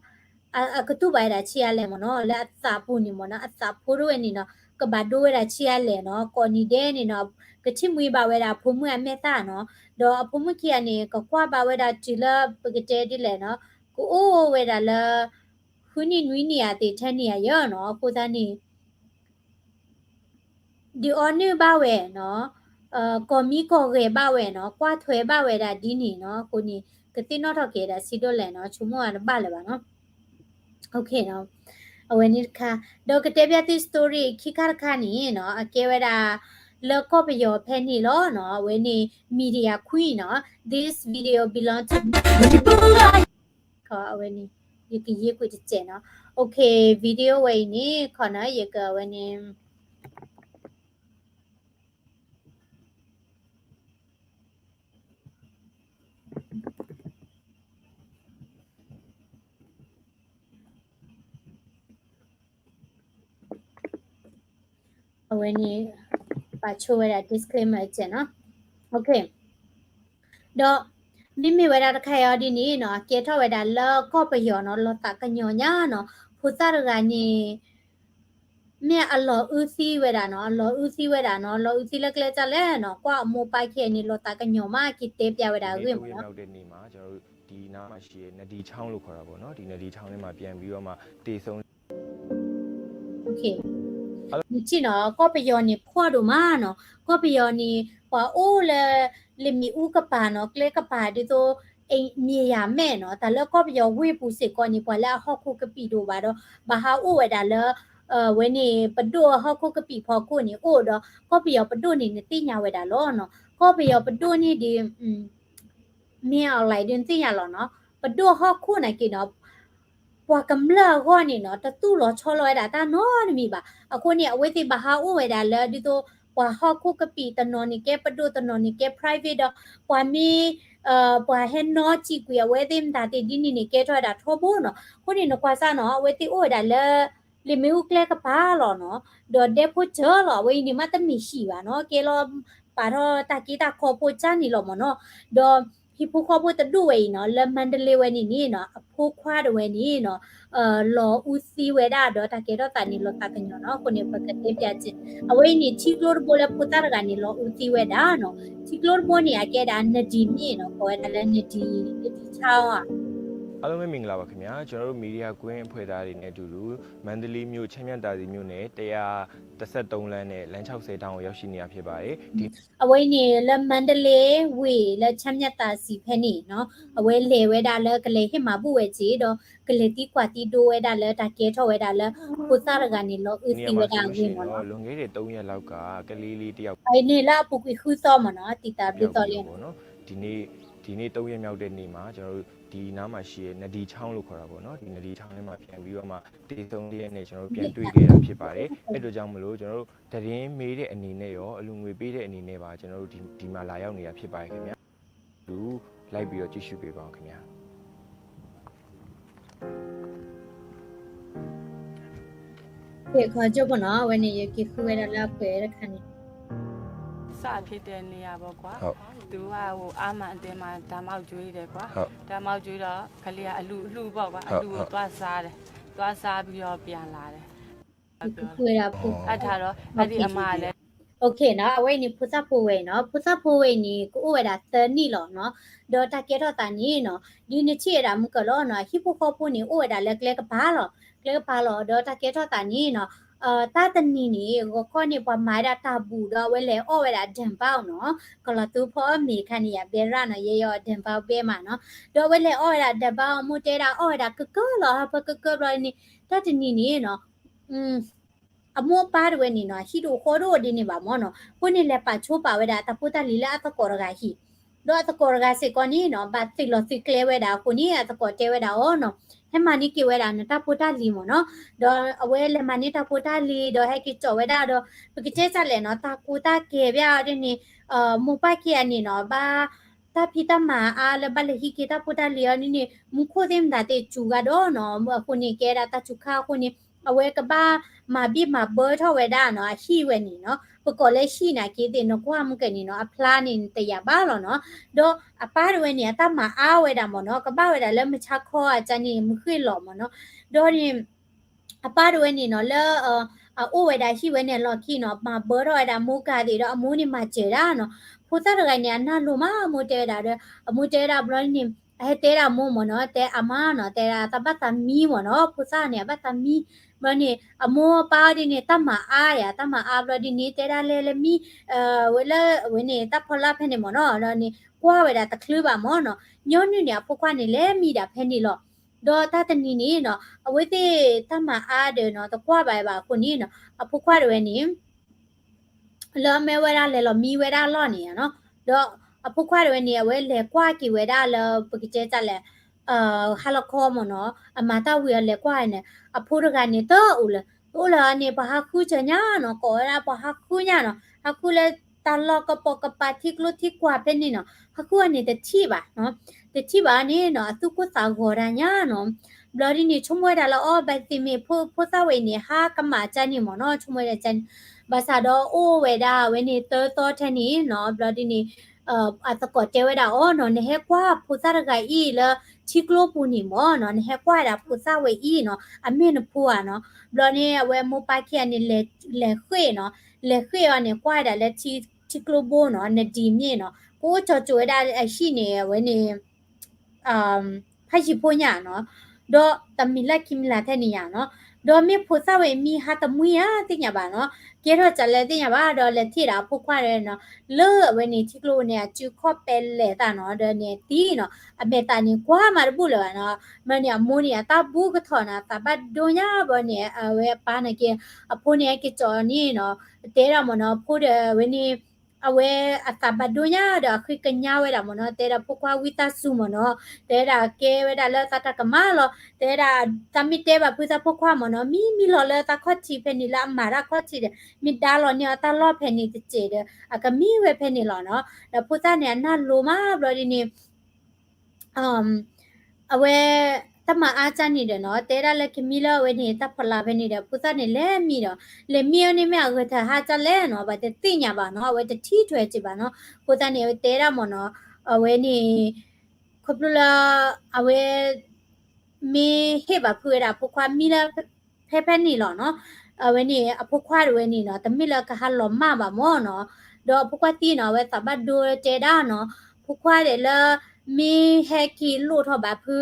အကတူၢ်ဘၣ်ဝဲဒၣ်ဆံးအါလဲၣ်မ့ၢ်နီၤ, လၢအသးပူၤန့ၣ်မ့ၢ်နီၤ, အသးဖိဒိၣ်ဝဲန့ၣ်နီၤ, ကဘၣ်ဒိဝဲဒၣ်ဆံးအါလဲၣ်နီၤ, ကိးနံၤဒဲးန့ၣ်နီၤ, ကထံၣ်မှံဘၣ်ဝဲဒၣ်အဖိမုၣ်အမဲာ်သၣ်နီၤ, ဒီးအဖိမုၣ်ခံဂၤန့ၣ် ကကွၢ်ဘၣ်ဝဲဒၣ်တုၤလၢပကတဲဒ်လဲၣ်နီၤ, ကအိၣ်ဝဲဒၣ်လၢ ဃုနံၣ်နွံနံၣ်အသ့ၣ်ထဲန့ၣ်အယၢနီၤ, အဃိသတးန့ၣ် ဒုးအီနုၢ်ဘၣ်ဝဲနီၤ, ကိးမံကိးဂဲၤဘၣ်ဝဲနီၤ, ကွၢ်ထွဲဘၣ်ဝဲဒၣ်ဒ်န့ၣ်နီၤ, အဃိန့ၣ် ကသ့ၣ်နီၣ်ထီၣ်က့ၤဒၣ်ဆံးဒိၣ်လဲၣ်နီၤ, ဆိကမိၣ်အတဘၣ်လၢၤဘၣ်နီၤ. အဝဲန့ၣ်တခါ, ဒီးကတဲဘၣ်သု story ခံခါတခါန့ၣ်နီၤ, အကဲဝဲဒၣ် လၢကီၢ်ပယီၤဖဲန့ၣ်လီၤနီၤ, အဝဲန့ၣ် media queen နီၤ, this video belong to အဝဲန့ၣ် ယကယ့ကွံာ်တစဲးနီၤ, okay, video ဝဲအံၤန့ၣ် ခီနီၤ ယကဝဲန့ၣ် အဝဲန့ၣ် ပာ်ဆိဝဲဒၣ် disclaimer တစဲးနီၤ, okay, ဒီး မ့မ့ၢ်ဝဲဒၣ်တခါအံၤဒ်န့ၣ်နီၤ, အကဲထီၣ်ဝဲဒၣ်လၢကီၢ်ပယီၤနီၤ, လီၤသးကညီၤညါနီၤ, ဖိသၣ်တဂၤန့ၣ် မ့ၢ်အလီၤအုသံဝဲဒၣ်နီၤ, အလီၤအုသံဝဲဒၣ်နီၤ, လီၤအုသံလၢကျဲတၢ်လဲၣ်နီၤ, ကွၢ်အမိၢ်ပၢ်ခံဂၤန့ၣ် လီၤသးကညီၤမး က့ၤတဲပျးဝဲဒၣ်အဂ့ၢ်မ့ၢ်နီၤ. နထံၣ်နီၤ ကီၢ်ပယီၤန့ၣ် ဖှီၣ်ဒိၣ်မးနီၤ, ကီၢ်ပယီၤန့ၣ်ဖှီၣ်ဒိၣ်မးနီၤ, ကီၢ်ပယီၤန့ၣ် ပှၤအိၣ်လၢ လ့ၣ်မ့ၣ်အူကပၤနီၤ, ကျဲကပၤဒ်သိး အ့ မ့ၢ်ယၤမဲာ်နီၤ, တၢ်လၢကီၢ်ပယီၤဝ့ၢ်ပူၤစ့ၢ်ကီးန့ၣ် ပှၤလၢအဟီၣ်ခိၣ်ကပံာ်ဒိၣ်ဘၣ်ဒီး ဘၣ်ဟးအိၣ်ဝဲဒၣ်လၢ ဝဲန့ၣ် ပဒိၣ်အဟီၣ်ခိၣ်ကပံာ်ဖီခိၣ်န့ၣ်အိၣ်ဒီး ကီၢ်ပယီၤပဒိၣ်န့ၣ် နသ့ၣ်ညါဝဲဒၣ်လီၤနီၤ, ကီၢ်ပယီၤပဒိၣ်န့ၣ်ဒီး မ့ၢ်အီၤလဲၣ်ဒ်နသ့ၣ်ညါလီၤနီၤ, ပဒိၣ်ဟီၣ်ခိၣ်နာ်က့နီၤ ပှၤကမျၢၢ်အဂီၢ်န့ၣ်နီၤ တသူၣ်လီၤဆီလီၤဝဲဒၣ်တၢ်နီတမံၤဘၣ်. အဃိန့ၣ် အဝဲသ့ၣ်ဘၣ်ဟးအိၣ်ဝဲဒၣ်လၢ ဒ်သိး ပှၤဟီၣ်ခိၣ်ကပံာ်တနီၤန့ၣ်ကဲ ပဒိၣ်တနီၤန့ၣ်ကဲ private ဒီး ပှၤမ့ၢ် ပှၤဟဲနီစံာ်ကွံာ်အဝဲသ့ၣ်မတၤသ့ၣ်ဒ်န့ၣ်န့ၣ် ကဲထီၣ်ဝဲဒၣ်ထီဘိနီၤ. အဃိန့ၣ် နကွၢ်စၢ်နီၤ အဝဲသ့ၣ်အိၣ်ဝဲဒၣ်လၢ လ့ၣ်မ့ၣ်အူကျဲကပၤလီၤနီၤ, ဒီးဒဲဖိစၢၤလီၤ. အဝဲအံၤန့ၣ် မ့တမ့ၢ်ဟံၣ်ဘၣ်နီၤ, ကဲလီၤပာ်ထီၣ်တၢ်က့တၢ်ခီဖိကၢ်န့ၣ်လီၤမ့ၢ်နီၤ. ဒီးဟံၣ်ဖိဃီဖိတဒူၣ်ဝဲအံၤနီၤ လၢ Mandalay ဝဲန့ၣ်န့ၣ်နီၤ အဖိခွါတဝဲန့ၣ်နီၤ လီၤအူသံဝဲဒၣ်ဒီးတၢ်ကဲထီၣ်သးန့ၣ် လီၤသးကညီၤနီၤ. အဃိန့ၣ် ပကတဲပျးစ့ၢ် အဝဲအံၤန့ၣ် ထံကျိတဘိလၢဖိသၣ်တဂၤန့ၣ် လီၤအူသံဝဲဒၣ်နီၤ. ထံကျိတဘိန့ၣ် အကဲဒၣ် Nadine မ့ၢ်နီၤ, ကိးဝဲဒၣ်လၢ Nadine, Nadine Chao ဧါ. အားလုံးပဲမင်္ဂလာပါခင်ဗျာ။ ကျွန်တော်တို့ Media Queen အဖွဲ့သားတွေနဲ့အတူတူ မန္တလေးမြို့ ချမ်းမြသာစည်မြို့နယ် တစ်ရာ တဆယ့်သုံးလမ်းနဲ့ လမ်းခြောက်ဆယ် တောင်ကိုရောက်ရှိနေတာဖြစ်ပါတယ်။ ဒီ အဝဲန့ၣ်လၢ မန္တလေးဝ့ၢ် လၢ ချမ်းမြသာစည် ဖဲန့ၣ်နီၤ, အဝဲလဲၤဝဲဒၣ်လၢကလဲၤဟ့ၣ်မၤဘူၣ်ဝဲက့ၤဒီး ကလဲၤသံကွၢ်သံဒိဝဲဒၣ်လၢတၢ်ကဲထီၣ်ဝဲဒၣ်လၢ ဖိသၣ်တဂၤန့ၣ် လီၤအုးသံဝဲဒၣ်အဂ့ၢ်မ့ၢ်နီၤ. လွန်ခဲ့တဲ့သုံးရက်လောက်က ကလေးလေးတစ်ယောက် အန့ၣ်လၢအပူၤကွံာ်ဃုသီမ့ၢ်နီၤ, သံသးဘျုးသီလံမ့ၢ်နီၤ. ဒီနေ့ ဒီနေ့သုံးရက်မြောက်တဲ့နေ့မှာ ကျွန်တော်တို့ဒီနားမှာရှိတဲ့ နဒီချောင်းလို့ခေါ်တာပေါ့နော်, ဒီနဒီချောင်းထဲမှာပြန်ပြီးတော့မှ သေဆုံးလျက်နဲ့ ကျွန်တော်တို့ပြန်တွေ့ခဲ့တာဖြစ်ပါတယ်. အဲ့အတွက်ကြောင့်မလို့ ကျွန်တော်တို့သတင်းမေးတဲ့အနေနဲ့ရော အလူငွေပေးတဲ့အနေနဲ့ပါ ကျွန်တော်တို့ဒီဒီမှာလာရောက်နေတာဖြစ်ပါတယ်ခင်ဗျာ. သူလိုက်ပြီးတော့ကြည့်ရှုပေးပါအောင်ခင်ဗျာ. ကဲ ခီကၠိပနီၤ, အဝဲန့ၣ် ယက့ၤဃုဝဲဒၣ်လၢအပှဲၤတခါန့ၣ် စဖြစ်တဲ့နေရာပေါ့ကွာ. သူကဟိုအားမန်အတဲမှာ ဓာတ်မှောက်ကျွေးတယ်ကွာ. ဓာတ်မှောက်ကျွေးတော့ ကလေးကအလူအလူပေါ့ကွာ, အလူကိုသွားစားတယ်, သွားစားပြီးတော့ပြန်လာတယ်. အဝဲအံၤန့ၣ် ဖိသၣ်ဖိဝဲအံၤနီၤ, ဖိသၣ်ဖိဝဲအံၤန့ၣ် ကအိၣ်ဝဲဒၣ်သၢနံၣ်လီၤနီၤ. ဒီးတၢ်ကဲထီၣ်သးန့ၣ်နီၤ, ဒ်နထံၣ်ဝဲဒၣ်မုၢ်ကၢၤလီၤနီၤ, အဟံၣ်ဖိဃီဖိန့ၣ် အိၣ်ဝဲဒၣ်လၢကျဲကပၤလီၤ, ကျဲကပၤလီၤ. ဒီးတၢ်ကဲထီၣ်သးန့ၣ်နီၤ, တၢ်တနံၤန့ၣ် ဂီၤခီန့ၣ် ပှၤမၤဝဲဒၣ်တၢ်ဘူးဒီး အဝဲလဲၤအီၣ်ဝဲဒၣ်ဒၢးဘၣ်နီၤ, ကလီၤသူဖီအီၣ်မ့ၤခါန့ၣ် ယဘဲရၣ်နီၤ, ယဲယီၤဒၢးဘၣ်ဘဲမးနီၤ. ဒီးအဝဲလဲၤအီၣ်ဝဲဒၣ်ဒၢးဘၣ်, အမိၢ်တဲဒၣ်အီၣ်ဝဲဒၣ်ကကၢလီၤ, ဟးဖၢကကၢဘျီန့ၣ်, တၢ်တနံၤန့ၣ်နီၤ အမိၢ်အပၢ်တဝဲန့ၣ်နီၤ, ဟံၣ်တအိၣ်ဃီတအိၣ်ဒ်န့ၣ်ဘၣ်မ့ၢ်နီၤ, အဃိန့ၣ် လဲၤပာ်ဆိပာ်ဝဲဒၣ်တၢ်ဖိတၢ်လံၤလၢအသကိးတဂၤဟံၣ်, ဒီးအသကိးတဂၤစ့ၢ်ကီးန့ၣ်နီၤ, ဘၣ်သုးလီၤသုးကျဲဝဲဒၣ်အဃိန့ၣ် အသကိးတဲဝဲဒၣ်အီၤနီၤ, ဟဲမၤန့ၢ်က့ၤဝဲဒၣ်နတၢ်ဖိတၢ်လံၤမ့ၢ်နီၤ. ဒီးအဝဲလဲၤမၤန့ၢ်တၢ်ဖိတၢ်လံၤ ဒီးဟဲက့ၤကၠီးဝဲဒၣ်ဒီး ပကတဲစၢ်လဲၣ်နီၤ, တၢ်ကူတၢ်ကဲၤဘၣ်အီၤဒ်န့ၣ်, မိၢ်ပၢ်ခံဂၤန့ၣ်နီၤ, ဘၣ် တၢ်ဖံးတၢ်မၤအါလၢဘၣ်လဲၤဟံးက့ၤတၢ်ဖိတၢ်လံၤအီၤဒ်န့ၣ်, မူခိၣ်သ့ၣ်မတၤသ့ၣ်စူၤဂၤဒီးနီၤ, အဃိန့ၣ် ကဲဒၣ်တၢ်စူၤခါအဃိန့ၣ်, အဝဲကဘၣ်မၤဘံၣ်မၤဘၢထီၣ်ဝဲဒၣ်နီၤ, အဟံၣ်ဝဲန့ၣ်နီၤ, ပကိးလၢဟံၣ်နာ်က့သ့ၣ် နကွၢ်မုၢ်ကၢၤန့ၣ်နီၤ, အဖျါန့ၣ်တယာ်ဘၣ်လီၤနီၤ. ဒီးအပၢ်တဝဲန့ၣ် အတၢ်မၤအါဝဲဒၣ်မ့ၢ်နီၤ, ကဘၣ်ဝဲဒၣ်လၢမုၢ်ဆါခီအကၢ်န့ၣ် မုၢ်ဃ့ၢ်လီၤမ့ၢ်နီၤ. ဒီးန့ၣ် အပၢ်တဝဲန့ၣ်နီၤ, လၢ အအိၣ်ဝဲဒၣ်ဟံၣ်ဝဲန့ၣ်အလီၢ်ခံနီၤ, မၤဘၢထီၣ်ဝဲဒၣ်မိၢ်ကၤသ့ၣ်ဒီး အမိၢ်န့ၣ်မၤစၢၤဒၣ်နီၤ. ဖိသၣ်တဂၤန့ၣ် အနၢ်လိၤမး, အမိၢ်တဲဝဲဒၣ်ဒီး အမိၢ်တဲဝဲဒၣ်ဘျီန့ၣ်, အဟဲတဲဒၣ်အမိၢ်မ့ၢ်နီၤ, တဲအမါနီၤ, တဲဒၣ်သးဘၣ်သးမံမ့ၢ်နီၤ, ဖိသၣ်န့ၣ် အဘၣ်သးမံ. ဘျီန့ၣ် အမိၢ်အပၢ်ဒ်န့ၣ် တၢ်မၤအါယၤ, တၢ်မၤအါဘျီဒ်န့ၣ် တဲဒၣ်လဲၤလဲၤမံ ဝဲလၢဝဲန့ၣ် တၢ်ဖီလာ်ဖဲန့ၣ်မ့ၢ်နီၤ, ဒီးန့ၣ် ကွၢ်ဝဲဒၣ်တချုးဘၣ်မ့ၢ်နီၤ, ညီနုၢ်န့ၣ် အဖိခွါန့ၣ် လဲၤမံဒၣ်ဖဲန့ၣ်လီၤ. ဒီးတၢ်တနံၤန့ၣ်နီၤ, အဝဲသ့ၣ်တၢ်မၤအါဒီးနီၤ တကွၢ်ဘၣ်ဘၣ်အဃိန့ၣ်နီၤ, အဖိခွါတဝဲန့ၣ် လၢအမ့ၢ်ဝဲဒၣ်လဲၤလီၤမံဝဲဒၣ်အလီၢ်န့ၣ်နီၤ, ဒီးအဖိခွါတဝဲန့ၣ် အဝဲလဲၤကွၢ်က့ၤဝဲဒၣ်လၢပကတဲတၢ်လဲၣ်, ဟါလီၤခီမ့ၢ်နီၤ, အမၤတၢ်ဝံၤအလဲၤကွၢ်န့ၣ်, အဖိတဂၤန့ၣ် တအိၣ်လၢၤ, တအိၣ်လၢၤန့ၣ် ပှၤဟးဃုစၢၤညါနီၤ, ကိးဝဲဒၣ်ပှၤဟးဃုညါနီၤ, ဟးဃုလၢတၢ်လီၢ်ကပိာ်ကပၤထံကျိထံကွာ်ဖဲန့ၣ်နီၤ, ဟးဃုအီၤန့ၣ်တထံၣ်ဘၣ်နီၤ, တထံၣ်ဘၣ်န့ၣ်နီၤ, အသူၣ်ကိၢ်သးဂီၤဒၣ်ညါနီၤ, ဘျီဒ်န့ၣ် ဆိကမိၣ်ဝဲဒၣ်လၢအီၤ ဘၣ်သ့ၣ်မ့ၢ်ဖိ ဖိသၣ်ဝဲအံၤန့ၣ် ဟါကမၣ်ကၢ်န့ၣ်မ့ၢ်နီၤ, ဆိကမိၣ်ဝဲဒၣ်ကၢ်န့ၣ်, ဘၣ်ဆၣ်ဒီးအိၣ်ဝဲဒၣ်ဝဲန့ၣ်သၢသီထဲန့ၣ်နီၤ, ဘျီဒ်န့ၣ် အသကိးတဲဝဲဒၣ်အီၤနီၤ, နဟဲကွၢ်ဖိသၣ်တဂၤအံၤလၢထံကျိပူၤန့ၣ်မ့ၢ်နီၤ, နဟဲကွၢ်ဝဲဒၣ်ဖိသၣ်ဝဲအံၤနီၤ, အမ့ၢ်နဖိဧါနီၤ, ဘျီန့ၣ် အဝဲမိၢ်ပၢ်ခံဂၤန့ၣ် လဲၤဃ့ၢ်နီၤ, လဲၤဃ့ၢ်အီၤန့ၣ် ကွၢ်ဝဲဒၣ်လၢထံကျိဘိနီၤ, နဒံၤမ့ၢ်နီၤ, ကအိၣ်ကၠီၤကၠိၤဝဲဒၣ်အဟံၣ်န့ၣ် အဝဲန့ၣ် ဖးယံၤဖိညါနီၤ, ဒီးတမံၤလၢခံမံၤလၢထဲန့ၣ်ယါနီၤ, ဒီးမ့ၢ်ဖိသၣ်ဝဲမံဟါတမှံဧါသ့ၣ်ညါဘၣ်နီၤ, ကဲထီၣ်ကၢ်လဲၣ်သ့ၣ်ညါဘၣ်, ဒီးလဲၤထံၣ်ဒၣ်အဖိခွါဒီးနီၤ, လၢအဝဲန့ၣ်ထံကျိန့ၣ် အစုခီၣ်ပဲလဲၣ်သးနီၤ, ဒီးန့ၣ်သံနီၤ, အမဲာ်သးန့ၣ်ကွၢ်မးတဘူၣ်လၢၤဘၣ်နီၤ, မ့ၢ်န့ၣ်အမိၢ်န့ၣ် အတၢ်ဘူးကထီၣ်နီၤ, သးဘၣ်ဒိညါဘျီန့ၣ် အဝဲအပၢ်န့ၣ်က့ၤ, အဖိန့ၣ် ဟဲက့ၤကၠီၤန့ၣ်နီၤ, တဲဒၣ်မ့ၢ်နီၤ, ဖိဒီးဝဲန့ၣ် အဝဲအသးဘၣ်ဒိညါဒီး အဃ့ကညးဝဲဒၣ်မ့ၢ်နီၤ, တဲဒၣ်ဖိခွါဝံသးစူၤမ့ၢ်နီၤ, တဲဒၣ်ကဲဝဲဒၣ်လၢသးတၢ်ကမၣ်လီၤ, တဲဒၣ် သးမ့ၢ်တဲဘၣ်ဖုသးဖိခွါမ့ၢ်နီၤ, မံမံလီၤလၢသးခီၣ်ထံးဖဲန့ၣ် လၢအမၤတၢ်ခီၣ်ထံးဒီး မ့ၢ်ဒါလီၤန့ၢ်အီၤတၢ်လီၢ်ဖဲန့ၣ်တစဲးဒီး အကမံဝဲဖဲန့ၣ်လီၤနီၤ, ဒီးဖိသၣ်န့ၣ် အနၢ်လိၤမးဘျီဒ်န့ၣ် အဝဲ တၢ်မၤအါကၢ်န့ၣ်ဒီးနီၤ, တဲဒၣ်လၢကမံလၢအဝဲန့ၣ် တၢ်ဖီလာ်ဖဲန့ၣ်ဒီး ဖိသၣ်န့ၣ်လဲၤမံဒီး လဲၤမံအီၤန့ၣ်မ့ၢ်အဂ့ၤတဟါကၢ်လဲၣ်နီၤ, ဘၣ်တသ့ၣ်ညါဘၣ်နီၤ, အဝဲတထံၣ်ထွဲစ့ၢ်ဘၣ်နီၤ, ဖိသၣ်န့ၣ် အဝဲတဲဒၣ်မ့ၢ်နီၤ, အဝဲန့ၣ် ခီဖျိလၢ အဝဲ မ့ၢ်ဟ့ၣ်ဘၣ်ဖုဝဲဒၣ်အဖိခွါမံလၢ ဖဲဖဲန့ၣ်လီၤနီၤ, အဝဲန့ၣ် အဖိခွါတဝဲန့ၣ်နီၤ တမ့ၢ်လၢကဟးလီၤမၢ်ဘၣ်မ့ၢ်နီၤ, ဒီးအဖိခွါသံနီၤ အဝဲသးဘၣ်ဒိတဲဒၣ်နီၤ, ဖိခွါဒီးလၢ မ့ၢ်ဟဲက့ၤလိၣ်ထီၣ်ဘၣ်ဖု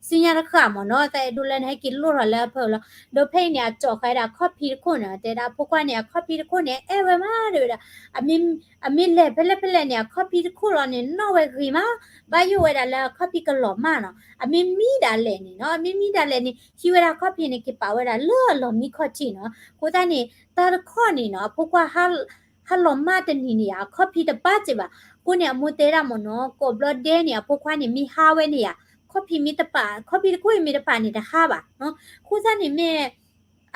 ဆူညါတဃၣ်မ့ၢ်နီၤ, သးအဲၣ်ဒိးလၢနဟဲက့ၤလိၣ်ထီၣ်လၢအဖၢလီၤ. ဒီးဖဲအံၤန့ၣ် အကၠီၣ်ဃာ်ဝဲဒၣ်ခီၣ်ဖံးတခိၣ်န့ၣ်, တဲဒၣ်အဖိခွါန့ၣ် အခီၣ်ဖံးတခိၣ်န့ၣ် အဲၣ်ဝဲမး တဲဝဲဒၣ်, အမ့ၢ်လဲၤဖဲလဲၣ်ဖဲလဲၣ်န့ၣ် အခီၣ်ဖံးတခိၣ်လီၤန့ၣ် နီၣ်ဝဲဂ့ၤမး, ဘၣ်ယိၣ်ဝဲဒၣ်လၢအခီၣ်ဖံးကလီၤမၢ်နီၤ, အမ့ၢ်မံဒၣ်လဲာ်န့ၣ်နီၤ, အမ့ၢ်မံဒၣ်လဲာ်န့ၣ် ဟံးဝဲဒၣ်ခီၣ်ဖံးန့ၣ် က့ၤပာ်ဝဲဒၣ်လၢအလီၢ်မံခီၣ်ထံးနီၤ, အဃိသတးန့ၣ် တၢ်တခီန့ၣ်နီၤ အဖိခွါ ဟါလီၤမၢ်တနံၤန့ၣ် အခီၣ်ဖံးတဘၣ်စ့ၢ်ဘၣ်. အဃိန့ၣ် အမိၢ်တဲဒၣ်မ့ၢ်နီၤ, ကိးဘျီဒဲန့ၣ် အဖိခွါန့ၣ် မ့ၢ်ဟါဝဲန့ၣ်ယါ, ခီၣ်ဖံးမ့ၢ်တပာ်, ခီၣ်ဖံးတခိၣ်အံၤမ့ၢ်တပာ်န့ၣ် တဟါဘၣ်နီၤ. အဃိသတးန့ၣ်မ့ၢ်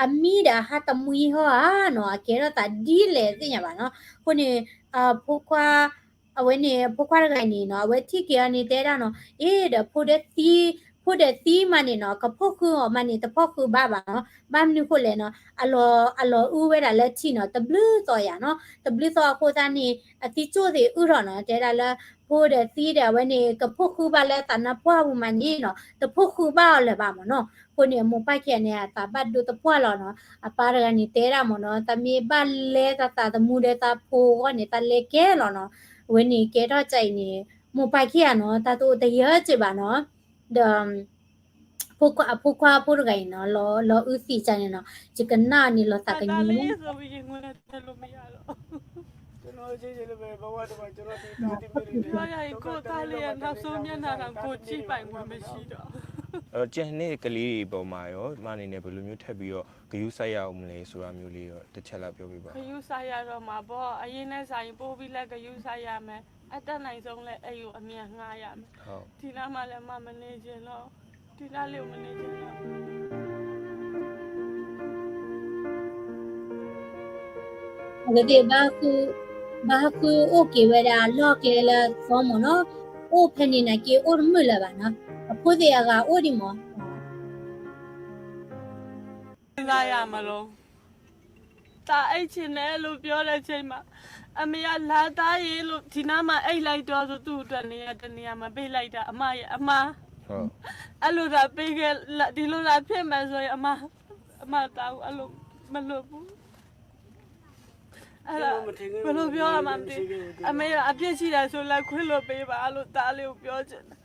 အမံဒီးအဟါတမှံဟီဧါနီၤ, အကဲထီၣ်သးဒ်လဲၣ်သ့ၣ်ညါဘၣ်နီၤ. အဃိန့ၣ် အဖိခွါ အဝဲန့ၣ် အဖိခွါတဂၤအံၤန့ၣ်နီၤ, အဝဲထံၣ်က့ၤအီၤန့ၣ် တဲဒၣ်နီၤ, အ့ ဒီးဖိဒီးသံ, ဖိဒီးသံမးန့ၣ်နီၤ, ကဖီၣ်ဃုအီၤမးန့ၣ် တဖီၣ်ဃုဘၣ်ဘၣ်နီၤ. ဘၣ်မနုၤဃိလဲၣ်နီၤ, အလီၤ, အလီၤအုဝဲဒၣ်လၢထံနီၤ, တဘျုးသီယါနီၤ, တဘျုးသီအဃိသတးန့ၣ် အသံကၠိၣ်သ့ၣ်အုၣ်ထီၣ်နီၤ, တဲဒၣ်လၢဖိဒီးသံဒီးအဝဲန့ၣ် ကဖီၣ်ဃုဘၣ်လၢသးနါပှၢ်ပူၤမးန့ၣ်နီၤ, တဖီၣ်ဃုဘၣ်အီၤလၢၤဘၣ်မ့ၢ်နီၤ. အဃိန့ၣ် အမိၢ်ပၢ်ခံဂၤန့ၣ် အသးဘၣ်ဒိသပှၢ်လီၤနီၤ. အပၢ်တဂၤန့ၣ် တဲဒၣ်မ့ၢ်နီၤ, သးမ့ၢ်ဘၣ်လဲၤသးသးသမူဒီးသးဖိအဂီၢ်န့ၣ် သးလဲၤကဲလီၤနီၤ. အဝဲန့ၣ်ကဲထီၣ်ကၢ်အံၤန့ၣ် မိၢ်ပၢ်ခံဂၤနီၤ, တၢ်တအိၣ်တယၢ်စ့ၢ်ဘၣ်နီၤ. ဒီး အဖိခွါဖိတဂၤအံၤနီၤ, လီၤ, လီၤအုၣ်သံကၢ်န့ၣ်နီၤ, ယကနၣ်န့ၣ်လီၤသးကညီၤလီၤ. ပြောရရင် ကိုယ့်သားလေးရဲ့ နောက်ဆုံးမျက်နှာတောင် ကိုယ်ကြည့်ပိုင်ခွင့်မရှိတော့ ကျန်တဲ့ကလေးတွေပေါ်မှာရော မနေနဲ့ ဘယ်လိုမျိုးထပ်ပြီးတော့ ဂရုစိုက်ရဦးမလဲဆိုတာမျိုးလေးတော့ တစ်ချက်လောက်ပြောပေးပါ။ ဂရုစိုက်ရတော့မှာပေါ့။ အရင်နဲ့စာရင် ပိုပြီးလည်း ဂရုစိုက်ရမယ်။ အတတ်နိုင်ဆုံးလည်း အိမ်ကို အမြန်ငှားရမယ်။ ဟုတ်။ ဒီနားမှာလည်း မမနေချင်တော့ ဒီနားလေးကို မနေချင်တော့ အဝဲသ့ၣ်ဘၣ်ဃု, ဘၣ်ဃုအိၣ်က့ၤဝဲဒၣ်လီၢ်ကျဲလၢသီမ့ၢ်နီၤ, အိၣ်ဖဲန့ၣ်နာ်က့ အိၣ်တမုာ်လၢၤဘၣ်နီၤ, အဖိသ့ၣ်အဂၤအိၣ်ဒံးမ့ၢ် လာရမလို့ သားအိပ်ချင်တယ်လို့ပြောတဲ့အချိန်မှာ အမေက လာသားရေလို့ ဒီနားမှာအိပ်လိုက်တော့ဆို သူ့အတွက်နေရာတစ်နေရာမှာပေးလိုက်တာ အမရဲ့အမ ဟုတ် အဲ့လိုသာပေးခဲ့ ဒီလိုသာဖြစ်မယ်ဆိုရင် အမ အမသားကိုအဲ့လိုမလုပ်ဘူး အဲ့ဒါ ဘယ်လိုပြောရမှန်းမသိဘူး အမေကအပြစ်ရှိတယ်ဆိုလည်း ခွင့်လွှတ်ပေးပါလို့ သားလေးကိုပြောချင်တယ်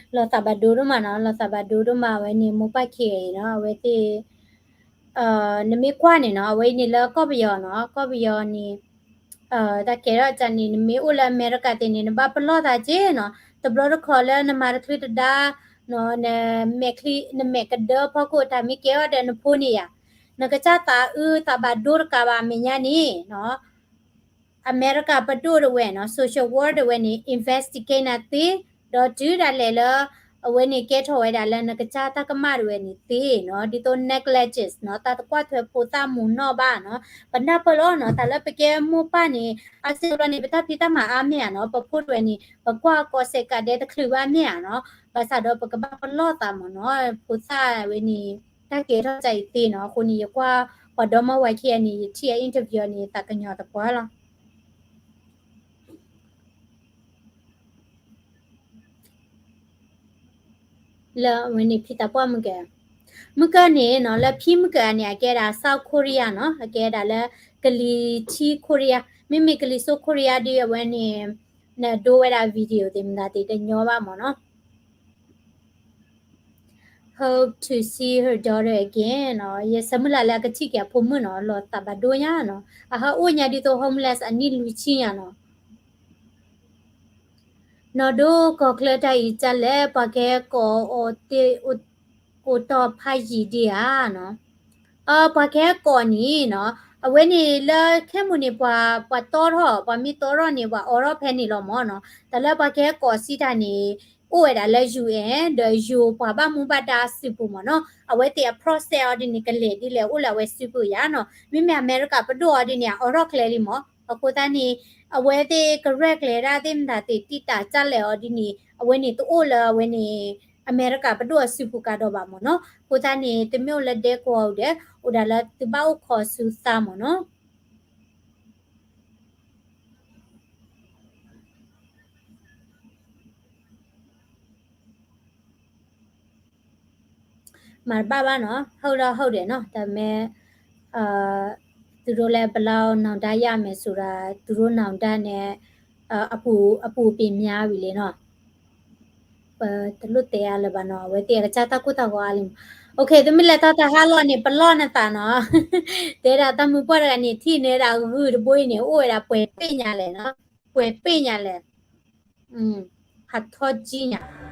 လီၤသးဘၣ်ဒိဒိၣ်မးနီၤ, လီၤသးဘၣ်ဒိဒိၣ်မး အဝဲန့ၣ် မိၢ်ပၢ်ခံဂၤအံၤနီၤ, အဝဲသ့ၣ် နမ့ၢ်ကွၢ်န့ၣ်နီၤ, အဝဲအံၤန့ၣ်လၢကီၢ်ပယီၤနီၤ, ကီၢ်ပယီၤန့ၣ် တၢ်ကဲထီၣ်ကၢ်န့ၣ် နမ့ၢ်အိၣ်လၢအမဲရကၤသ့ၣ်န့ၣ် နဘၣ်ပလီၢ်သးက့နီၤ, တဘျီတခီၣ်လၢနမၤတချုးတဒါနီၤ, နမဲာ်ချံ နမဲာ်ကဒၢဖီခိၣ် တၢ်မ့ၢ်ကဲထီၣ်ဒီးနဖိန့ၣ်ယါ, နကစၢ်သးအုးသးဘၣ်ဒိတကးဘၣ် အမဲာ်ညါန့ၣ်နီၤ အမဲရကၤပဒိၣ်တဝဲနီၤ, social worker တဝဲန့ၣ် investigate နၤသ့, ဒီးတုၤဒၣ်လဲာ်လၢ အဝဲန့ၣ်ကဲထီၣ်ဝဲဒၣ်လၢနကစၢ်တၢ်ကမၣ်တဝဲန့ၣ်သ့နီၤ, ဒ်သိး negligence နီၤ, တၢ်တကွၢ်ထွဲဖိသၣ်မုာ်နီၢ်ဘၣ်နီၤ, ပနၢ်ပၢၢ်လီၤနီၤ, တၢ်လၢပကဲမိၢ်ပၢ်န့ၣ် အါစုလီၤန့ၣ် ပတၢ်ဖံးတၢ်မၤအါမ့ၢ်ဧါနီၤ, ပဖိတဝဲန့ၣ် ပကွၢ်ကီးစဲးကးဒဲတချုးဘၣ်မ့ၢ်ဧါနီၤ, ဘၣ်ဆၣ်ဒီးပကဘၣ်ပလီၢ်သးမ့ၢ်နီၤ, ဖိသၣ်ဝဲန့ၣ် တၢ်ကဲထီၣ်ကၢ်အံၤသ့နီၤ, အဃိန့ၣ် ယကွၢ်ပှၤဒီမါဝၤခံဂၤန့ၣ် ယထံၣ်အ interview န့ၣ် သးကညီၤသပှၢ်လီၤ လၢအဝဲန့ၣ်ဖံသးပှၢ်မုၢ်ကၢ, မုၢ်ကၢန့ၣ်နီၤ, လၢဖံမုၢ်ကၢန့ၣ် အကဲဒၣ် South Korea နီၤ, အကဲဒၣ်လၢကလံၤထံ Korea, မ့မ့ၢ်ကလံၤစိး Korea ဒီး အဝဲန့ၣ် နဒိဝဲဒၣ် video သ့ၣ်မတၤသ့ၣ်တညီဘၣ်မ့ၢ်နီၤ. Hope to see her daughter again နီၤ, ယဆၢမုၢ်လၢ်လၢအကထံၣ်က့ၤအဖိမုၣ်နီၤ, လီၤသးဘၣ်ဒိညါနီၤ, အဟးအိၣ်ညါဒ်သိး homeless အနံၣ်လွံၢ်ဆံညါနီၤ. နီၢ်ဒိကီၢ်ချၢတၢ်အံၤကလဲၣ် ပှၤကဟဲကိးအီၤသ့ၣ် အိၣ်တီၢ်ဖးယံာ်ဒံးဧါနီၤ. အ ပှၤကဟဲကိးန့ၣ်နီၤ, အဝဲန့ၣ်လၢခဲမုၢ်န့ၣ် ပှၤ ပှၤတီထီၣ် ပှၤမ့ၢ်တီထီၣ်န့ၣ် ပှၤအိးထီၣ်ဖဲန့ၣ်လီၤမ့ၢ်နီၤ. တၢ်လၢပှၤကဟဲကိးစံးတၢ်န့ၣ် အိၣ်ဝဲဒၣ်လၢ UN ဒီး UN ပှၤဘၣ်မူဘၣ်ဒါအစုပူၤမ့ၢ်နီၤ. အဝဲသ့ၣ်အ process အီၤဒ်န့ၣ် ကလဲၤဒ်လဲၣ်အိၣ်လၢအဝဲစုပူၤယါနီၤ. မ့မ့ၢ်အမဲရကၤပဒိၣ်အီၤဒ်န့ၣ် အအိးထီၣ်ကျဲလံမ့ၢ်. အဃိသတးန့ၣ် အဝဲသ့ၣ်ကရဲၣ်ကျဲၤဒၣ်သ့ၣ်မတၤသ့ၣ် တံာ်တာ်ကလဲၣ်အီၤဒ်န့ၣ် အဝဲန့ၣ်တအိၣ်လၢအဝဲန့ၣ် အမဲရကၤပဒိၣ်အစုပူၤကဒီးဘၣ်မ့ၢ်နီၤ. အဃိသတးန့ၣ် တမ့ၢ်အိၣ်လၢဒဲကဝီၤအူဒဲး အိၣ်ဒၣ်လၢသုဘၣ်အိၣ်ခိးဆူသးမ့ၢ်နီၤ. မၤတဘၣ်ဘၣ်နီၤ, ဟုတ်တော့ဟုတ်တယ်နီၤ, ဒါပေမဲ့ အ သူတို့လည်းဘယ်လောက်နောင်တရမယ်ဆိုတာ သူတို့နောင်တနဲ့ အပူ အပူအပင်များပြီလေနော်. ပတလိၣ်တဲအါလၢၤဘၣ်နီၤ, အဝဲသ့ၣ်အကစၢ်တၢ်ကိၢ်တၢ်ဂီၤအါလံ. အိၣ်ခ့ သုမ့ၢ်လဲၤထီၣ်တၢ်ဟးလီၢ်န့ၣ် ပလီၢ်နသးနီၤ. တဲဒၣ်တၢ်မုၢ်ပှၢ်တဂၤန့ၣ် ထံၣ်န့ၢ်ဒၣ်ဂုၢ်တဘိအံၤန့ၣ် အိၣ်ဝဲဒၣ်ပှဲၤပ့ၣ်ညါလဲၣ်နီၤ, ပှဲၤပ့ၣ်ညါလဲၣ်. ဖးထီကံညါ ယ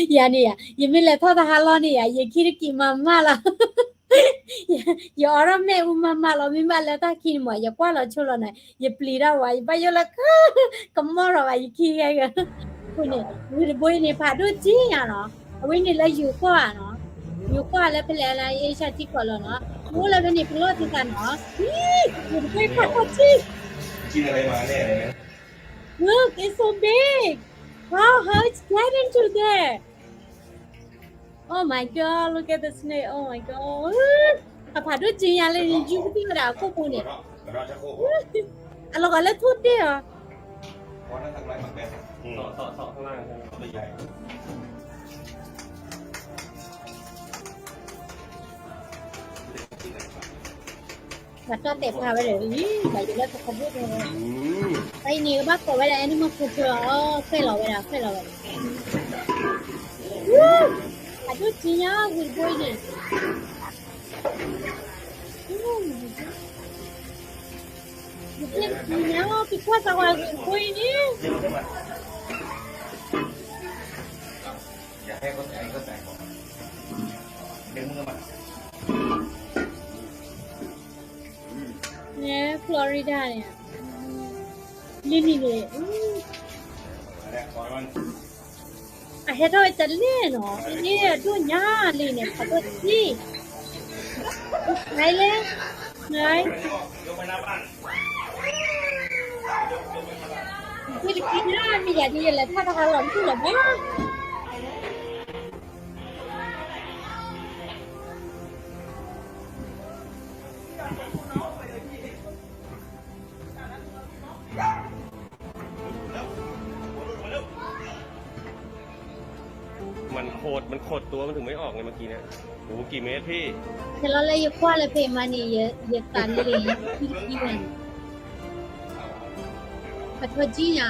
ၤန့ၣ်ယၤ ယမ့ၢ်လဲၤထီၣ်တၢ်ဟးလီၢ်န့ၣ်ယၤ ယခံတကံးမၤမၢ်လီၤ. ယအီၣ်ထီၣ်မ့ၣ်အူမၤမၢ်လီၤ, မ့ၢ်ဘၣ်လၢတၢ်ခံန့ၣ်မး ယကွၢ်လီၤဆိလီၤန့ၣ် ယပျံၤထီၣ်ဝဲ ယဘၣ်ယိၣ်လၢ ကမီၢ်ထီၣ်ဘၣ်ယခံဂၤဂၤ. အဃိန့ၣ် ဂုၢ်တဘိအံၤန့ၣ် ဖးဒိၣ်ကံညါနီၤ, အဝဲန့ၣ်လၢယိၤကီၢ်ဧါနီၤ, ယိၤကီၢ်လၢဖဲလဲၣ်လၢ Asia ထံကီၢ်လီၤနီၤ, ယအိၣ်လၢဖဲန့ၣ် ပလီၢ်သ့ၣ်တဖၣ်နီၤ, ဂုၢ်တဘိအံၤဖးဒိၣ်ကံ Look, it's so big. How, how it's getting to there? Oh my God, look at the snake. Oh my God. အဖးဒိၣ်ကံညါလၢန့ၣ် ယူကသံၣ်ဝဲဒၣ်အခိၣ်ပူၤန့ၣ် အလီၤဂာ်လၢထိၣ်ဒ့ၣ်အီၤ ဘၣ်တီၢ်တဲာ်ဖးဝဲဒီး ဘၣ်ယိၣ်လၢပကဘိၣ်ဒီး အံၤန့ၣ် ကဘၣ်ကိးဝဲဒၣ် animal control အီၤ ဃဲၣ်လီၤဝဲဒၣ် ဃဲၣ်လီၤဝဲဒၣ် အဒိၣ်ကံညါ ဂုၢ်တဘိအံၤန့ၣ် ယသ့ၣ်ကံညါ ပကွၢ်သးဝဲ ဂုၢ်တဘိအံၤန့ၣ် န့ၣ် Florida န့ၣ် လံနံၤန့ၣ် အဟဲထီၣ်ဝဲတလဲၣ်နီၤ အ့ၣ် အဒိၣ်ညါလံန့ၣ် ဖးဒိၣ်ကံ နလဲၣ် န ယတကံညါ မ့ၢ်ယၤဒ်ယလဲၤထီၣ်တဟါလီၤမုၢ်လီၤဘၣ် มันขด มันขดตัว มันถึงไม่ออกไงเมื่อกี้เนี่ย โอ้โห กี่เมตรพี่ ခဲလၢာ်လၢယကွၢ်လၢဖဲမးန့ၣ် ယသးန့ၣ် ယခံခံန့ၣ် ပထီကံညါ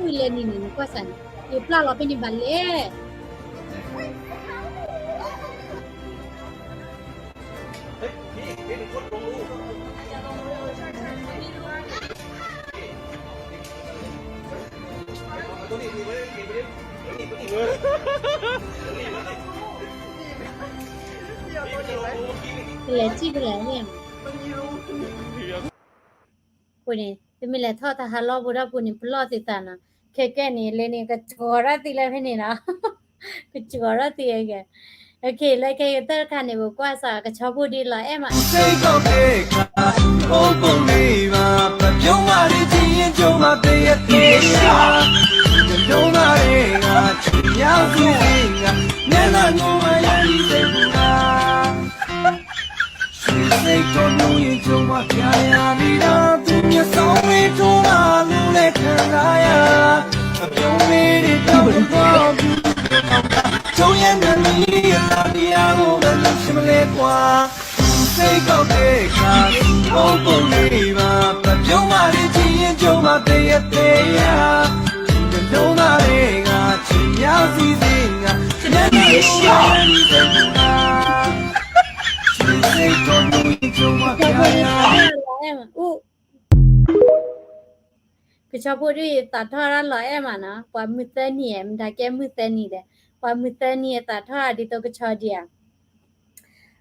လဲၤနံၤန့ၣ် နကွၢ်စးန့ၣ် ယပျၢ်လီၤဖဲန့ၣ်ဘၣ်လဲၣ် ကလဲၤထံၣ်ကလဲၤန့ၣ် အဃိန့ၣ် ပမ့ၢ်လဲၤထီၣ်တၢ်ဟးလီၢ်ဖိတၢ်ပူၤန့ၣ် ပလီၢ်သ့ၣ်သးနီၤ ခဲကဲန့ၣ် လၢန့ၣ် ကစှီၤထီၣ်သံလၢဖဲန့ၣ်နီၤ ကစှီၤထီၣ်သံအဂ့ၢ် လၢခဲကတၢၢ်တခါန့ၣ် ပကွၢ်စး ကဆီဖိဒ်လီၤအဲၣ်မး စ့ၢ်ကီးကဲခါ အိၣ်ပိၣ်န့ၢ်ဘၣ် ပပြောင်းပါလေ ချစ်ရင်ကြုံမှာ သရက်သရက် တလုံးမတည်းက ချစ်မြောက်သူစင်က မျက်နှာငိုမှာ ရန်ဒီစိတ်ကူက ရွှေစိတ်ကို နှုတ်ရင် ကြုံမှာ ပြရမည်တော့ သူမျက်စောင်းတွေ ထိုးမှာ လို့လည်း ခံစားရ အပြုံးလေးတွေ ပြောင်းသွားပြီ ကျုံးရဲ့ နမီး အလားတရားကို ဘယ်လို ရှင်းမလဲ ကွာ စိတ်ကောက်တဲ့အခါ အိုးပုံလေးပါ ပပြုံးပါလေ ကြည့်ရင် ကြုံမှာ သရက်သရက် ဒီတစ်လုံးသားတွေက ချစ်မြောက်စီစဉ်က မျက်နှာကို ရန်ဒီစိတ်ကူက ကဆီဖိဒုးယသးထီၣ်ရၣ်လီၤအဲၣ်မးနီၤ, ပှၤမုၢ်သၢနံၤ မတၤကဲမုၢ်သၢနံၤဧါ, ပှၤမုၢ်သၢနံၤအသးထီၣ်ဒ်သိးကဆီဒံးဧါ.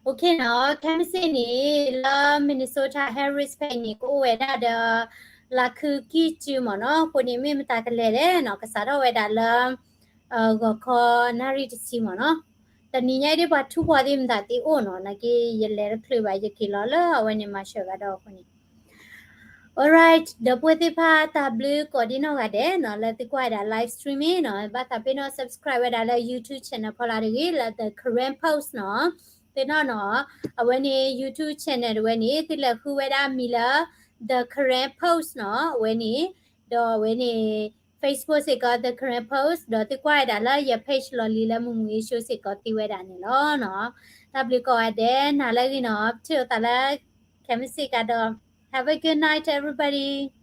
အိၣ်ခ့နီၤ, ခဲမုၢ်ဆ့ၣ်န့ၣ် လၢ Minnesota Harris ဖဲအံၤန့ၣ် ကအိၣ်ဝဲဒၣ်ဒီး လါခုကံၢ်စုမ့ၢ်နီၤ, အဃိန့ၣ်မ့ၢ်မတၤကလဲၤလဲၣ်နီၤ, ကစးထီၣ်ဝဲဒၣ်လၢ ဂီၤခီနၣ်ရံၣ်တဆံမ့ၢ်နီၤ, တနံၤညါအံၤဒ်ပှၤထူပှၤသ့ၣ်မတၤသ့အိၣ်နီၤ, နာ်က့ယလဲၤတချုးဘၣ် ယက့ၤလီၤလၢအဝဲန့ၣ် မၤစၢၤဂၤဒီးအဃိန့ၣ် Alright, ဒီပုၢ်ဝဲၢ်သ့ၣ်တဖၣ် တၢ်ဘျုးကိးဒံနီၢ်ဂၤဒဲးနီၤ လၢသုကွၢ်ဝဲဒၣ် live stream မ့ၢ်နီၤ, ဘၣ်သးပ့ၤနီၣ် subscribe ဝဲဒၣ်လၢ YouTube channel ဖီလာ်တဂ့ၤ လၢ The Karen Post နီၤ, သ့ၣ်နီၣ်နီၤ, အဝဲန့ၣ် YouTube channel တဝဲန့ၣ် သုလဲၤဃုဝဲဒၣ်မံၤလၢ The Karen Post နီၤ အဝဲန့ၣ်, ဒီးအဝဲန့ၣ် Facebook စ့ၢ်ကီး The Karen Post ဒီးသုကွၢ်ဝဲဒၣ်လၢယ page လီၢ်လံၤလၢ မုၢ်မုၢ်ဂ့ၤ show စ့ၢ်ကီးသံဝဲဒၣ်န့ၣ်လီၤနီၤ. တၢ်ဘျုးကိးဂၤဒဲး နၤလၢအဂ့ၤနီၤ ပထံၣ်လိာ်သးလၢ ခဲမုၢ်ဆ့ၣ်ကဒီး Have a good night everybody.